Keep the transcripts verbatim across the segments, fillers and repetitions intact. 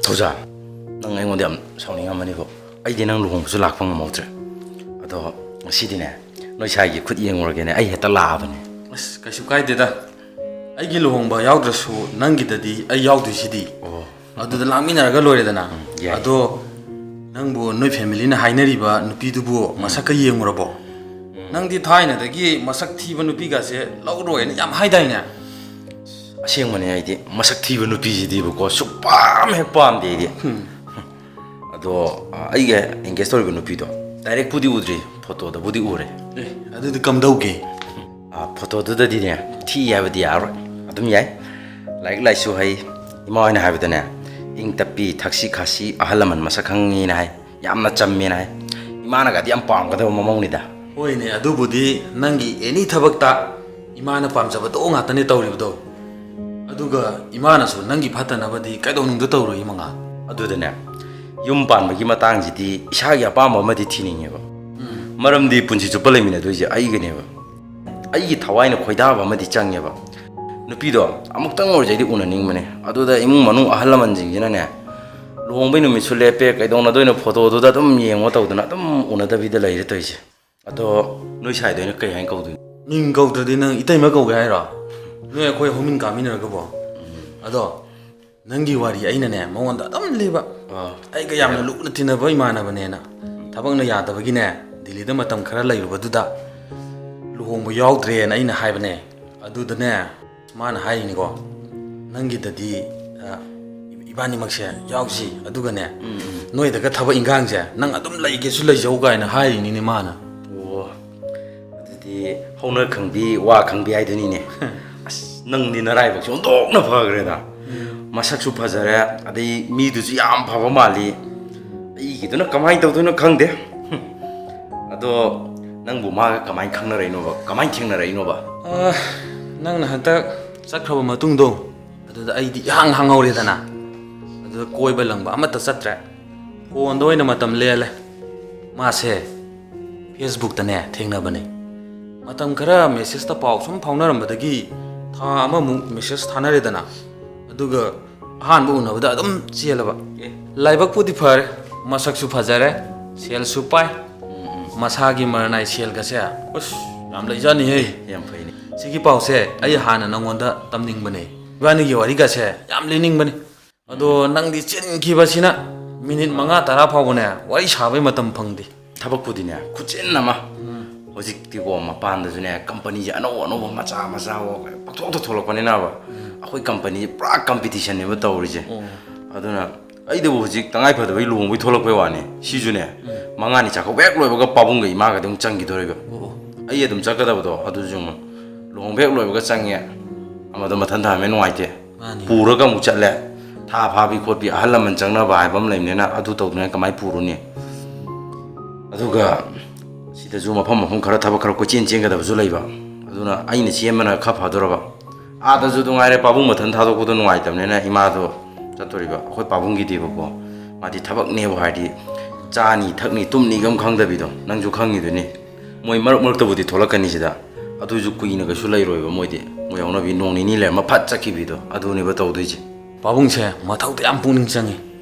ꯄꯨꯖꯥ, ꯅꯪ ꯑꯩꯉꯣꯟꯗ ꯌꯥꯝ ꯁꯥꯎꯅꯤꯡꯉꯝꯃꯅꯤꯀꯣ꯫ ꯑꯩꯗꯤ ꯅꯪ ꯂꯨꯍꯣꯡꯕꯁꯨ ꯂꯥꯛꯄ ꯉꯝꯍꯧꯗ꯭ꯔꯦ꯫ ꯑꯗꯣ ꯉꯁꯤꯗꯤꯅꯦ, ꯅꯣꯏ ꯁꯥꯏꯒꯤ ꯈꯨꯠ ꯌꯦꯡꯉꯨꯔꯒꯦꯅꯦ, ꯑꯩ ꯍꯦꯛꯇ ꯂꯥꯛꯑꯕꯅꯦ꯫ ꯑꯁ, ꯀꯩꯁꯨ ꯀꯥꯏꯗꯦꯗ꯫ ꯑꯩꯒꯤ ꯂꯨꯍꯣꯡꯕ ꯌꯥꯎꯗ꯭ꯔꯁꯨ ꯅꯪꯒꯤꯗꯗꯤ ꯑꯩ ꯌꯥꯎꯗꯣꯏꯁꯤꯗꯤ꯫ ꯑꯣ꯫ ꯑꯗꯨꯗ ꯂꯥꯡꯃꯤꯟꯅꯔꯒ ꯂꯣꯏꯔꯦꯗꯅ꯫ ꯎꯝ, ꯌꯥꯏ꯫ ꯑꯗꯣ ꯅꯪꯕꯨ ꯅꯣꯏ ꯐꯦꯃꯤꯂꯤꯅ ꯍꯥꯏꯅꯔꯤꯕ ꯅꯨꯄꯤꯗꯨꯕꯨ ꯃꯁꯛꯀ ꯌꯦꯡꯉꯨꯔꯕꯣ? ꯎꯝ꯫ ꯅꯪꯗꯤ ꯊꯥꯏꯅꯗꯒꯤ ꯃꯁꯛ ꯊꯤꯕ ꯅꯨꯄꯤꯒꯁꯦ ꯂꯧꯔꯣꯏꯅ ꯌꯥꯝ ꯍꯥꯏꯗꯥꯏꯅꯦ? ꯑꯁꯦꯡꯕꯅꯦ, ꯑꯩꯗꯤ ꯃꯁꯛ ꯊꯤꯕ ꯅꯨꯄꯤꯁꯤꯗꯤꯕꯀꯣ ꯁꯨꯛꯄꯥꯝ ꯍꯦꯛ ꯄꯥꯝꯗꯦ ꯑꯩꯗꯤ꯫ ꯎꯝ꯫ ꯑꯗꯣ, ꯑ, ꯑꯩꯒ ꯑꯦꯡꯒꯦꯖ ꯇꯧꯔꯤꯕ ꯅꯨꯄꯤꯗꯣ ꯗꯥꯏꯔꯦꯛꯄꯨꯗꯤ ꯎꯗ꯭ꯔꯤ, ꯐꯣꯇꯣꯗꯕꯨꯗꯤ ꯎꯔꯦ꯫ ꯑꯦ, ꯑꯗꯨꯗꯤ ꯀꯝꯗꯧꯒꯦ? ꯑ, ꯐꯣꯇꯣꯗꯨꯗꯗꯤꯅꯦ, ꯊꯤ ꯍꯥꯏꯕꯗꯤ ꯌꯥꯔꯔꯣꯏ, ꯑꯗꯨꯝ ꯌꯥꯏ꯫ ꯂꯥꯏꯔꯤꯛ ꯂꯥꯏꯁꯨ ꯍꯩ, ꯏꯃꯥ ꯍꯣꯏꯅ ꯍꯥꯏꯕꯗꯅꯦ, ꯏꯪ ꯇꯞꯄꯤ, ꯊꯛꯁꯤ ꯈꯥꯁꯤ, ꯑꯍꯜ ꯂꯃꯟ ꯃꯁꯛ ꯈꯪꯉꯤꯅ ꯍꯥꯏ, ꯌꯥꯝꯅ ꯆꯝꯃꯦꯅ ꯍꯥꯏ꯫ ꯏꯃꯥꯅꯒꯗꯤ ꯌꯥꯝ ꯄꯥꯝꯒꯗꯕ ꯃꯃꯧꯅꯤꯗ꯫ ꯍꯣꯏꯅꯦ, ꯑꯗꯨꯕꯨꯗꯤ ꯅꯪꯒꯤ ꯑꯦꯅꯤ ꯊꯕꯛꯇ ꯏꯃꯥꯅ ꯄꯥꯝꯖꯕꯗꯣ ꯉꯥꯛꯇꯅꯦ ꯇꯧꯔꯤꯕꯗꯣ꯫ ꯑꯗꯨꯒ ꯏꯃꯥꯅꯁꯨ ꯅꯪꯒꯤ ꯐꯠꯇꯅꯕꯗꯤ ꯀꯩꯗꯧꯅꯨꯡꯗ ꯇꯧꯔꯣꯏ, ꯏꯃꯉꯥ꯫ ꯑꯗꯨꯗꯅꯦ, ꯌꯨꯝ ꯄꯥꯟꯕꯒꯤ ꯃꯇꯥꯡꯁꯤꯗꯤ ꯏꯁꯥꯒꯤ ꯑꯄꯥꯝꯕ ꯑꯃꯗꯤ ꯊꯤꯅꯤꯡꯉꯦꯕ꯫ ꯎꯝ꯫ ꯃꯔꯝꯗꯤ ꯄꯨꯟꯁꯤ ꯆꯨꯞꯄ ꯂꯩꯃꯤꯟꯅꯗꯣꯏꯁꯦ ꯑꯩꯒꯅꯦꯕ꯫ ꯑꯩꯒꯤ ꯊꯋꯥꯏꯅ ꯈꯣꯏꯗꯥꯕ ꯑꯃꯗꯤ ꯆꯪꯉꯦꯕ꯫ ꯅꯨꯄꯤꯗꯣ ꯑꯃꯨꯛꯇꯪ ꯑꯣꯏꯔꯁꯨ ꯑꯩꯗꯤ ꯎꯅꯅꯤꯡꯕꯅꯦ꯫ ꯑꯗꯨꯗ ꯏꯃꯨꯡ ꯃꯅꯨꯡ ꯑꯍꯜ ꯂꯃꯟꯁꯤꯡꯁꯤꯅꯅꯦ, ꯂꯨꯍꯣꯡꯕꯩ ꯅꯨꯃꯤꯠꯁꯨ ꯂꯦꯞꯄꯦ, ꯀꯩꯗꯧꯅꯗꯣꯏꯅꯣ, ꯐꯣꯇꯣꯗꯨꯗ ꯑꯗꯨꯝ ꯌꯦꯡꯉꯣ ꯇꯧꯗꯅ ꯑꯗꯨꯝ ꯎꯅꯗꯕꯤꯗ ꯂꯩꯔꯦ ꯇꯧꯔꯤꯁꯦ꯫ ꯑꯗꯣ ꯅꯣꯏ ꯁꯥꯏꯗꯣ ꯑꯩꯅ ꯀꯩ ꯍꯥꯏꯅ ꯀꯧꯗꯣꯏꯅꯣ? ꯃꯤꯡ ꯀꯧꯗ꯭ꯔꯗꯤ ꯅꯪ ꯏꯇꯩꯃ ꯀꯧꯒꯦ ꯍꯥꯏꯔꯣ? ꯅꯣꯏ ꯑꯩꯈꯣꯏ ꯑꯍꯨꯝ ꯃꯤꯟ ꯀꯥꯃꯤꯟꯅꯔꯒꯕꯣ? ꯑꯗꯣ ꯅꯪꯒꯤ ꯋꯥꯔꯤ ꯑꯩꯅꯅꯦ ꯃꯉꯣꯟꯗ ꯑꯗꯨꯝ ꯂꯤꯕ꯫ ꯑꯥ꯫ ꯑꯩꯒ ꯌꯥꯝꯅ ꯂꯨꯅ ꯇꯤꯟꯅꯕ ꯏꯃꯥꯟꯅꯕꯅꯦꯅ꯫ ꯊꯕꯛꯅ ꯌꯥꯗꯕꯒꯤꯅꯦ, ꯗꯤꯜꯂꯤꯗ ꯃꯇꯝ ꯈꯔ ꯂꯩꯔꯨꯕꯗꯨꯗ ꯂꯨꯍꯣꯡꯕ ꯌꯥꯎꯗ꯭ꯔꯦꯅ ꯑꯩꯅ ꯍꯥꯏꯕꯅꯦ꯫ ꯑꯗꯨꯗꯅꯦ, ꯃꯥꯅ ꯍꯥꯏꯔꯤꯅꯤꯀꯣ, "ꯅꯪꯒꯤꯗꯗꯤ, ꯑ, ꯏꯕꯥꯅꯤꯃꯛꯁꯦ ꯌꯥꯎꯁꯤ, ꯑꯗꯨꯒꯅꯦ, ꯎꯝ, ꯎꯝ꯫ ꯅꯣꯏꯗꯒ ꯊꯕꯛ ꯏꯟꯈꯥꯡꯁꯦ ꯅꯪ ꯑꯗꯨꯝ ꯂꯩꯒꯦꯁꯨ ꯂꯩꯖꯧ" ꯀꯥꯏꯅ ꯍꯥꯏꯔꯤꯅꯤꯅꯦ ꯃꯥꯅ꯫ ꯑꯣ, ꯑꯗꯨꯗꯤ ꯍꯧꯅ ꯈꯪꯕꯤ, ꯋꯥ ꯈꯪꯕꯤ ꯍꯥꯏꯗꯨꯅꯤꯅꯦ꯫ ꯑꯁ, ꯅꯪꯗꯤ ꯅꯔꯥꯏꯕꯛꯁꯦ ꯑꯣꯟꯊꯣꯛꯅ ꯐꯈ꯭ꯔꯦꯗ꯫ ꯎꯝ꯫ ꯃꯁꯛꯁꯨ ꯐꯖꯔꯦ, ꯑꯗꯩ ꯃꯤꯗꯨꯁꯨ ꯌꯥꯝ ꯐꯕ ꯃꯥꯜꯂꯤ꯫ ꯑꯩꯒꯤꯗꯨꯅ ꯀꯃꯥꯏꯅ ꯇꯧꯗꯣꯏꯅꯣ ꯈꯪꯗꯦ꯫ ꯑꯗꯣ ꯅꯪꯕꯨ ꯃꯥꯒ ꯀꯃꯥꯏꯅ ꯈꯪꯅꯔꯛꯏꯅꯣꯕ? ꯀꯃꯥꯏꯅ ꯊꯦꯡꯅꯔꯛꯏꯅꯣꯕ? ꯑ, ꯅꯪꯅ ꯍꯟꯇꯛ ꯆꯠꯈ꯭ꯔꯕ ꯃꯇꯨꯡꯗꯣ, ꯑꯗꯨꯗ ꯑꯩꯗꯤ ꯏꯍꯥꯡ ꯍꯥꯡꯍꯧꯔꯦꯗꯅ꯫ ꯑꯗꯨꯗ ꯀꯣꯏꯕ ꯂꯪꯕ ꯑꯃꯠꯇ ꯆꯠꯇ꯭ꯔꯦ꯫ ꯐꯣꯟꯗ ꯑꯣꯏꯅ ꯃꯇꯝ ꯂꯦꯜꯂꯦ꯫ ꯃꯥꯁꯦ ꯐꯦꯁꯕꯨꯛꯇꯅꯦ ꯊꯦꯡꯅꯕꯅꯦ꯫ ꯃꯇꯝ ꯈꯔ ꯃꯦꯁꯦꯖꯇ ꯄꯥꯎ ꯁꯨꯝ ꯐꯥꯎꯅꯔꯝꯕꯗꯒꯤ ꯊꯥ ꯑꯃꯃꯨꯛ ꯃꯦꯁꯦꯖ ꯊꯥꯅꯔꯦꯗꯅ꯫ ꯑꯗꯨꯒ ꯑꯍꯥꯟꯕ ꯎꯅꯕꯗ ꯑꯗꯨꯝ ꯆꯦꯜꯂꯕ꯫ ꯑꯦ꯫ ꯂꯥꯏꯕꯛꯄꯨꯗꯤ ꯐꯔꯦ, ꯃꯁꯛꯁꯨ ꯐꯖꯔꯦ, ꯁꯦꯜꯁꯨ ꯄꯥꯏ꯫ ꯎꯝ, ꯎꯝ꯫ ꯃꯁꯥꯒꯤ ꯃꯔꯅꯥꯏ ꯁꯦꯜꯒꯁꯦ, ꯑꯁ, ꯌꯥꯝ ꯂꯩꯖꯥꯠꯅꯤꯍꯦ꯫ ꯌꯥꯝ ꯐꯩꯅꯦ꯫ ꯁꯤꯒꯤ ꯄꯥꯎꯁꯦ ꯑꯩ ꯍꯥꯟꯅ ꯅꯪꯉꯣꯟꯗ ꯇꯝꯅꯤꯡꯕꯅꯦ꯫ ꯏꯕꯥꯅꯤꯒꯤ ꯋꯥꯔꯤꯒꯁꯦ ꯌꯥꯝ ꯂꯤꯅꯤꯡꯕꯅꯤ꯫ ꯑꯗꯣ ꯅꯪꯗꯤ ꯆꯤꯟꯈꯤꯕꯁꯤꯅ ꯃꯤꯅꯤꯠ ꯃꯉꯥ ꯇꯔꯥ ꯐꯥꯎꯕꯅꯦ ꯋꯥꯔꯤ ꯁꯥꯕꯩ ꯃꯇꯝ ꯐꯪꯗꯦ꯫ ꯊꯕꯛꯄꯨꯗꯤꯅꯦ, ꯈꯨꯆꯤꯟ ꯑꯃ꯫ ꯎꯝ꯫ ꯍꯧꯖꯤꯛꯇꯤꯀꯣ, ꯃꯄꯥꯟꯗꯁꯨꯅꯦ, ꯀꯝꯄꯅꯤꯁꯦ ꯑꯅꯧ ꯑꯅꯧꯕ ꯃꯆꯥ ꯃꯆꯥ ꯄꯪꯊꯣꯛꯇ ꯊꯣꯛꯂꯛꯄꯅꯤꯅꯕ, ꯎꯝ꯫ ꯑꯩꯈꯣꯏ ꯀꯝꯄꯅꯤꯁꯦ ꯄꯨꯔꯥ ꯀꯝꯄꯤꯇꯤꯁꯟꯅꯦꯕ ꯇꯧꯔꯤꯁꯦ꯫ ꯑꯣ꯫ ꯑꯗꯨꯅ ꯑꯩꯗꯕꯨ ꯍꯧꯖꯤꯛ ꯇꯉꯥꯏ ꯐꯗꯕꯒꯤ ꯂꯨꯍꯣꯡꯕꯩ ꯊꯣꯛꯂꯛꯄꯩ ꯋꯥꯅꯤ꯫ ꯁꯤꯁꯨꯅꯦ, ꯎꯝ꯫ ꯃꯉꯥꯅꯤ ꯆꯥꯛꯀꯧꯕ ꯍꯦꯛ ꯂꯣꯏꯕꯒ ꯄꯥꯕꯨꯡꯒ ꯏꯃꯥꯒꯗꯤ ꯑꯃꯨꯛ ꯆꯪꯈꯤꯗꯣꯔꯤꯕ꯫ ꯑꯣ꯫ ꯑꯩ ꯑꯗꯨꯝ ꯆꯠꯀꯗꯕꯗꯣ, ꯑꯗꯨꯁꯨ ꯑꯃꯨꯛ ꯂꯨꯍꯣꯡꯕ ꯍꯦꯛ ꯂꯣꯏꯕꯒ ꯆꯪꯉꯦ꯫ ꯑꯃꯗꯣ ꯃꯊꯟ ꯊꯝꯃꯦ, ꯅꯨꯡꯉꯥꯏꯇꯦ꯫ ꯃꯥꯅꯤ꯫ ꯄꯨꯔꯒ ꯑꯃꯨꯛ ꯆꯠꯂꯦ꯫ ꯊꯥ ꯐꯥꯕꯤ ꯈꯣꯠꯄꯤ, ꯑꯍꯜ ꯂꯃꯟ ꯆꯪꯅꯕ ꯍꯥꯏꯕ ꯑꯃ ꯂꯩꯕꯅꯤꯅ, ꯑꯗꯨ ꯇꯧꯗꯅ ꯀꯃꯥꯏꯅ ꯄꯨꯔꯨꯅꯤ? ꯑꯗꯨꯒ ꯁꯤꯗꯁꯨ ꯃꯐꯝ ꯃꯐꯝ ꯈꯔ ꯊꯕꯛ ꯈꯔ ꯀꯣꯏꯆꯦꯟ ꯆꯦꯟꯒꯗꯕꯁꯨ ꯂꯩꯕ꯫ ꯑꯗꯨꯅ ꯑꯩꯅ ꯆꯦꯟꯕꯅ ꯈꯔ ꯐꯗꯣꯔꯕ꯫ ꯑꯥꯗꯁꯨ ꯑꯗꯨ ꯉꯥꯏꯔꯦ, ꯄꯥꯕꯨꯡ ꯃꯊꯟ ꯊꯥꯗꯣꯛꯄꯗꯣ ꯅꯨꯡꯉꯥꯏꯇꯕꯅꯤꯅ ꯏꯃꯥꯗꯣ ꯆꯠꯇꯣꯔꯤꯕ꯫ ꯑꯩꯈꯣꯏ ꯄꯥꯕꯨꯡꯒꯤꯗꯤꯕꯀꯣ, ꯃꯥꯗꯤ ꯊꯕꯛꯅꯦꯕꯨ ꯍꯥꯏꯔꯗꯤ ꯆꯥꯅꯤ ꯊꯛꯅꯤ ꯇꯨꯝꯅꯤꯒ ꯑꯃ ꯈꯪꯗꯕꯤꯗꯣ, ꯅꯪꯁꯨ ꯈꯪꯉꯤꯗꯨꯅꯤ꯫ ꯃꯣꯏ ꯃꯔꯛ ꯃꯔꯛꯇꯕꯨꯗꯤ ꯊꯣꯛꯂꯛꯀꯅꯤ ꯁꯤꯗ, ꯑꯗꯨꯏꯁꯨ ꯀꯨꯏꯅ ꯀꯩꯁꯨ ꯂꯩꯔꯣꯏꯕ ꯃꯣꯏꯗꯤ꯫ ꯃꯣꯏ ꯌꯥꯎꯅꯕꯤ ꯅꯣꯡ ꯅꯤꯅꯤ ꯂꯩꯔꯝꯃ ꯐꯠ ꯆꯠꯈꯤꯕꯤꯗꯣ, ꯑꯗꯨꯅꯦꯕ ꯇꯧꯗꯣꯏꯁꯦ꯫ ꯄꯥꯕꯨꯡꯁꯦ ꯃꯊꯧꯗꯤ ꯌꯥꯝ ꯄꯨꯛꯅꯤꯡ ꯆꯪꯉꯤ,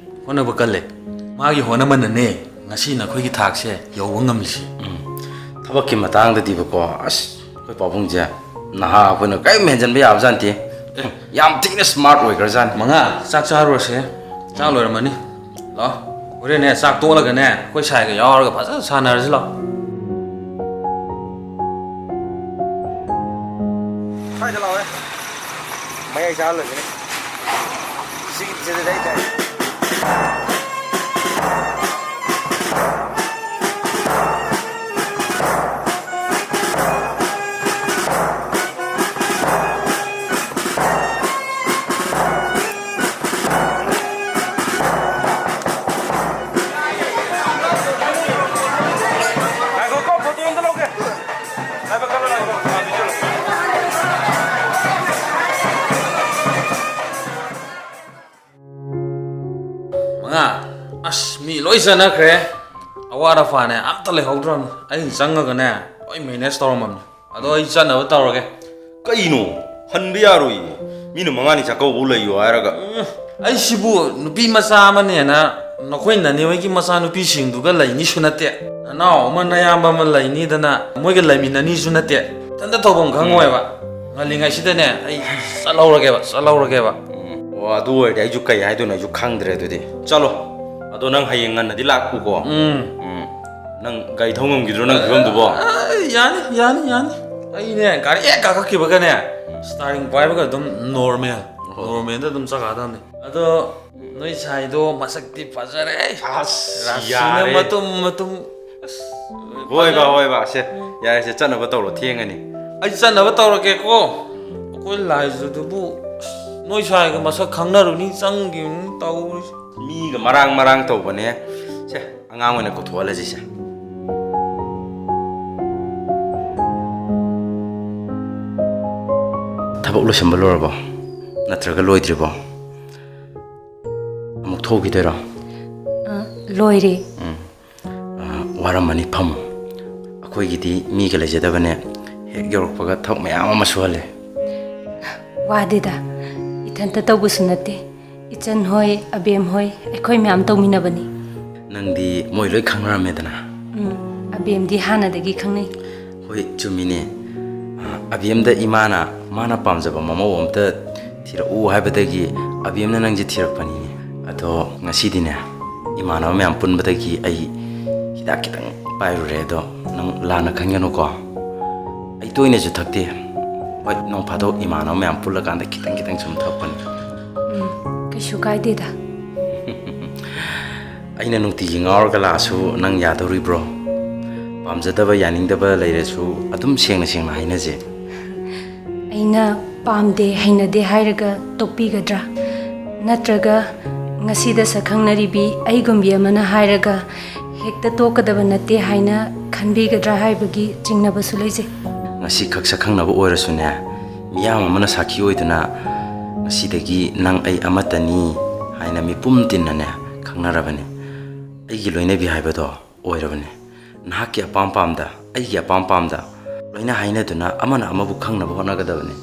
ꯍꯣꯠꯅꯕ ꯀꯜꯂꯦ꯫ ꯃꯥꯒꯤ ꯍꯣꯠꯅꯃꯟꯅꯅꯦ ꯉꯁꯤ ꯅꯈꯣꯏꯒꯤ ꯊꯥꯛꯁꯦ ꯌꯧꯕ ꯉꯝꯂꯤꯁꯦ꯫ ꯎꯝ꯫ ꯊꯕꯛꯀꯤ ꯃꯇꯥꯡꯗꯗꯤꯕꯀꯣ, ꯑꯁ, ꯑꯩꯈꯣꯏ ꯄꯥꯕꯨꯡꯁꯦ ꯅꯍꯥ ꯑꯩꯈꯣꯏꯅ ꯀꯔꯤꯝ ꯍꯦꯟꯖꯟꯕ ꯌꯥꯕꯖꯥꯠ ꯅꯠꯇꯦ꯫ ꯑꯦ, ꯌꯥꯝ ꯊꯤꯅ ꯁ꯭ꯃꯥꯔꯠ ꯑꯣꯏꯈ꯭ꯔꯖꯥꯠꯅꯤ꯫ ꯃꯉꯥ, ꯆꯥꯛ ꯆꯥꯔꯨꯔꯁꯦ꯫ ꯆꯥꯛ ꯂꯣꯏꯔꯝꯃꯅꯤ꯫ ꯂꯥꯛꯑꯣ꯫ ꯍꯣꯔꯦꯟꯅꯦ, ꯆꯥꯛ ꯇꯣꯛꯂꯒꯅꯦ, ꯑꯩꯈꯣꯏ ꯁꯥꯏꯒ ꯌꯥꯎꯔꯒ ꯐꯖꯅ ꯁꯥꯟꯅꯔꯁꯤ ꯂꯥꯛꯑꯣ꯫ ꯁ꯭ꯋꯥꯏꯗ ꯂꯥꯛꯑꯣꯍꯦ꯫ ꯃꯌꯥꯏ ꯆꯥꯍꯜꯂꯁꯤꯅꯦ꯫ ꯁꯤꯒꯤ ꯁꯤꯗꯗꯤ ꯑꯩ ꯇꯥꯏ꯫ ꯉꯥꯏꯈꯣꯀꯣ, ꯐꯣꯇꯣ ꯑꯝꯇ ꯂꯧꯒꯦ꯫ ꯉꯥꯏꯈꯣ, ꯉꯥꯏꯈꯣ, ꯉꯥꯏꯈꯣ꯫ ꯃꯉꯥ, ꯑꯁ, ꯃꯤ ꯂꯣꯏ ꯆꯠꯅꯈ꯭ꯔꯦ꯫ ꯑꯋꯥꯠ ꯑꯄꯥꯅꯦ ꯑꯝꯇ ꯂꯩꯍꯧꯗ꯭ꯔꯕꯅꯤ꯫ ꯑꯩꯅ ꯆꯪꯉꯒꯅꯦ ꯂꯣꯏ ꯃꯦꯅꯦꯖ ꯇꯧꯔꯝꯃꯕꯅꯤ꯫ ꯑꯗꯣ ꯑꯩ ꯆꯠꯅꯕ ꯇꯧꯔꯒꯦ꯫ ꯀꯩꯅꯣ? ꯍꯟꯕ ꯌꯥꯔꯣꯏꯌꯦ꯫ ꯃꯤꯅ ꯃꯉꯥꯅꯤ ꯆꯥꯛꯀꯧꯕ ꯂꯩꯌꯣ ꯍꯥꯏꯔꯒ꯫ ꯎꯝ꯫ ꯑꯩꯁꯤꯕꯨ ꯅꯨꯄꯤ ꯃꯆꯥ ꯑꯃꯅꯦꯅ ꯅꯈꯣꯏ ꯅꯅꯦ ꯍꯣꯏꯒꯤ ꯃꯆꯥꯅꯨꯄꯤꯁꯤꯡꯗꯨꯒ ꯂꯩꯅꯤꯁꯨ ꯅꯠꯇꯦ, ꯅꯅꯥꯎ ꯑꯃ ꯅꯌꯥꯝꯕ ꯑꯃ ꯂꯩꯅꯤꯗꯅ ꯃꯣꯏꯒ ꯂꯩꯃꯤꯟꯅꯅꯤꯁꯨ ꯅꯠꯇꯦ, ꯏꯊꯟꯇ ꯊꯧꯐꯝ ꯈꯪꯉꯣꯏꯕ꯫ ꯉꯜꯂꯤꯉꯩꯁꯤꯗꯅꯦ ꯑꯩ ꯆꯠꯍꯧꯔꯒꯦꯕ, ꯆꯠꯍꯧꯔꯒꯦꯕ꯫ ꯑꯣ, ꯑꯗꯨ ꯑꯣꯏꯔꯗꯤ ꯑꯩꯁꯨ ꯀꯩ ꯍꯥꯏꯗꯣꯏꯅꯣ ꯑꯩꯁꯨ ꯈꯪꯗ꯭ꯔꯦ꯫ ꯑꯗꯨꯗꯤ ꯆꯠꯂꯣ꯫ ꯑꯗꯣ ꯅꯪ ꯍꯌꯦꯡ ꯉꯟꯅꯗꯤ ꯂꯥꯛꯎꯀꯣ꯫ ꯎꯝ꯫ ꯎꯝ꯫ ꯅꯪ ꯒꯥꯔꯤ ꯊꯧ ꯉꯝꯈꯤꯗ꯭ꯔꯣ ꯅꯪ ꯐꯤꯕꯝꯗꯨꯕꯣ? ꯑ, ꯌꯥꯅꯤ, ꯌꯥꯅꯤ, ꯌꯥꯅꯤ꯫ ꯑꯩꯅꯦ ꯒꯥꯔꯤ ꯍꯦꯛ ꯀꯥꯈꯠꯈꯤꯕꯒꯅꯦ ꯁ꯭ꯇꯥꯔꯤꯡ ꯄꯥꯏꯕꯒ ꯑꯗꯨꯝ ꯅꯣꯔꯃꯦꯜ, ꯅꯣꯔꯃꯦꯜꯗ ꯑꯗꯨꯝ ꯆꯠꯈ꯭ꯔꯗꯕꯅꯤ꯫ ꯑꯗꯣ ꯅꯣꯏ ꯁꯥꯏꯗꯣ ꯃꯁꯛꯇꯤ ꯐꯖꯔꯦ꯫ ꯑꯁ, ꯔꯥꯁꯤꯅ ꯌꯥꯔꯦ꯫ ꯃꯇꯨꯝ ꯃꯇꯨꯝ꯫ ꯑꯁ, ꯍꯣꯏꯕ, ꯐꯖꯔꯦ꯫ ꯍꯣꯏꯕ, ꯁꯦ, ꯌꯥꯔꯦ, ꯁꯦ, ꯆꯠꯅꯕ ꯇꯧꯔꯣ, ꯊꯦꯡꯉꯅꯤ꯫ ꯑꯩ ꯆꯠꯅꯕ ꯇꯧꯔꯒꯦꯀꯣ꯫ ꯑꯩꯈꯣꯏ ꯂꯥꯏꯖꯗꯨꯕꯨ, ꯑꯁ, ꯅꯣꯏ ꯁꯥꯏꯒ ꯃꯁꯛ ꯈꯪꯅꯔꯨꯅꯤ ꯆꯪꯈꯤꯕꯅꯤ ꯇꯧꯔꯤꯁꯦ꯫ ꯃꯤꯒ ꯃꯔꯥꯡ ꯃꯔꯥꯡ ꯇꯧꯕꯅꯦ꯫ ꯁꯦ, ꯑꯉꯥꯡ ꯑꯣꯏꯅ ꯀꯧꯊꯣꯛꯍꯜꯂꯁꯤꯁꯦ꯫ ꯊꯕꯛ ꯂꯣꯏꯁꯤꯟꯕ ꯂꯣꯏꯔꯕꯣ? ꯅꯠꯇ꯭ꯔꯒ ꯂꯣꯏꯗ꯭ꯔꯤꯕꯣ? ꯑꯃꯨꯛ ꯊꯣꯛꯈꯤꯗꯣꯏꯔꯣ? ꯑ, ꯂꯣꯏꯔꯦ꯫ ꯎꯝ꯫ ꯑ, ꯋꯥꯔꯝꯃꯅꯤ, ꯐꯝꯃꯣ꯫ ꯑꯩꯈꯣꯏꯒꯤꯗꯤ ꯃꯤꯒ ꯂꯩꯖꯗꯕꯅꯦ꯫ ꯍꯦꯛ ꯌꯧꯔꯛꯄꯒ ꯊꯕꯛ ꯃꯌꯥꯝ ꯑꯃ ꯁꯨꯍꯜꯂꯦ꯫ ꯋꯥꯗꯦꯗ, ꯏꯊꯟꯇ ꯇꯧꯕꯁꯨ ꯅꯠꯇꯦ꯫ ꯏꯆꯟ ꯍꯣꯏ, ꯑꯕꯦꯝ ꯍꯣꯏ, ꯑꯩꯈꯣꯏ ꯃꯌꯥꯝ ꯇꯧꯃꯤꯟꯅꯕꯅꯤ꯫ ꯅꯪꯗꯤ ꯃꯣꯏ ꯂꯣꯏ ꯈꯪꯅꯔꯝꯃꯦꯗꯅ? ꯎꯝ, ꯑꯕꯦꯝꯗꯤ ꯍꯥꯟꯅꯗꯒꯤ ꯈꯪꯅꯩ꯫ ꯍꯣꯏ, ꯆꯨꯝꯃꯤꯅꯦ꯫ ꯑ, ꯑꯕꯦꯝꯗ ꯏꯃꯥꯅ ꯃꯥꯅ ꯄꯥꯝꯖꯕ ꯃꯃꯧ ꯑꯝꯇ ꯊꯤꯔꯛꯎ ꯍꯥꯏꯕꯗꯒꯤ ꯑꯕꯦꯝꯅ ꯅꯪꯁꯦ ꯊꯤꯔꯛꯄꯅꯤꯅꯦ꯫ ꯑꯗꯣ ꯉꯁꯤꯗꯤꯅꯦ, ꯏꯃꯥꯟꯅꯕ ꯃꯌꯥꯝ ꯄꯨꯟꯕꯗꯒꯤ ꯑꯩ ꯍꯤꯗꯥꯛ ꯈꯤꯇꯪ ꯄꯥꯏꯔꯨꯔꯦ꯫ ꯑꯗꯣ ꯅꯪ ꯂꯥꯟꯅ ꯈꯟꯒꯅꯨꯀꯣ꯫ ꯑꯩ ꯇꯣꯏꯅꯁꯨ ꯊꯛꯇꯦ꯫ ꯍꯣꯏ, ꯅꯣꯡ ꯐꯥꯗꯣꯛ ꯏꯃꯥꯟꯅꯕ ꯃꯌꯥꯝ ꯄꯨꯜꯂꯀꯥꯟꯗ ꯈꯤꯇꯪ ꯈꯤꯇꯪ ꯁꯨꯝ ꯊꯛꯄꯅꯤ꯫ ꯎꯝ, ꯀꯩꯁꯨ ꯀꯥꯏꯗꯦꯗ꯫ ꯑꯩꯅ ꯅꯨꯡꯇꯤꯒꯤ ꯉꯥꯎꯔꯒ ꯂꯥꯛꯑꯁꯨ ꯅꯪ ꯌꯥꯗꯧꯔꯤꯕ꯭ꯔꯣ? ꯄꯥꯝꯖꯗꯕ, ꯌꯥꯅꯤꯡꯗꯕ ꯂꯩꯔꯁꯨ ꯑꯗꯨꯝ ꯁꯦꯡꯅ ꯁꯦꯡꯅ ꯍꯥꯏꯅꯁꯦ꯫ ꯑꯩꯅ ꯄꯥꯝꯗꯦ, ꯍꯩꯅꯗꯦ ꯍꯥꯏꯔꯒ ꯇꯣꯛꯄꯤꯒꯗ꯭ꯔꯥ? ꯅꯠꯇ꯭ꯔꯒ ꯉꯁꯤꯗ ꯁꯛꯈꯪꯅꯔꯤꯕꯤ ꯑꯩꯒꯨꯝꯕꯤ ꯑꯃꯅ ꯍꯥꯏꯔꯒ ꯍꯦꯛꯇ ꯇꯣꯛꯀꯗꯕ ꯅꯠꯇꯦ ꯍꯥꯏꯅ ꯈꯟꯕꯤꯒꯗ꯭ꯔꯥ ꯍꯥꯏꯕꯒꯤ ꯆꯤꯡꯅꯕꯁꯨ ꯂꯩꯖꯩ꯫ ꯉꯁꯤꯈꯛ ꯁꯛꯈꯪꯅꯕ ꯑꯣꯏꯔꯁꯨꯅꯦ, ꯃꯤꯌꯥꯝ ꯑꯃꯅ ꯁꯥꯈꯤ ꯑꯣꯏꯗꯨꯅ ꯉꯁꯤꯗꯒꯤ ꯅꯪ ꯑꯩ ꯑꯃꯠꯇꯅꯤ ꯍꯥꯏꯅ ꯃꯤꯄꯨꯝ ꯇꯤꯟꯅꯅꯦ ꯈꯪꯅꯔꯕꯅꯤ꯫ ꯑꯩꯒꯤ ꯂꯣꯏꯅꯕꯤ ꯍꯥꯏꯕꯗꯣ ꯑꯣꯏꯔꯕꯅꯤ꯫ ꯅꯍꯥꯛꯀꯤ ꯑꯄꯥꯝ ꯄꯥꯝꯗ, ꯑꯩꯒꯤ ꯑꯄꯥꯝ ꯄꯥꯝꯗ ꯂꯣꯏꯅ ꯍꯥꯏꯅꯗꯨꯅ ꯑꯃꯅ ꯑꯃꯕꯨ ꯈꯪꯅꯕ ꯍꯣꯠꯅꯒꯗꯕꯅꯤ꯫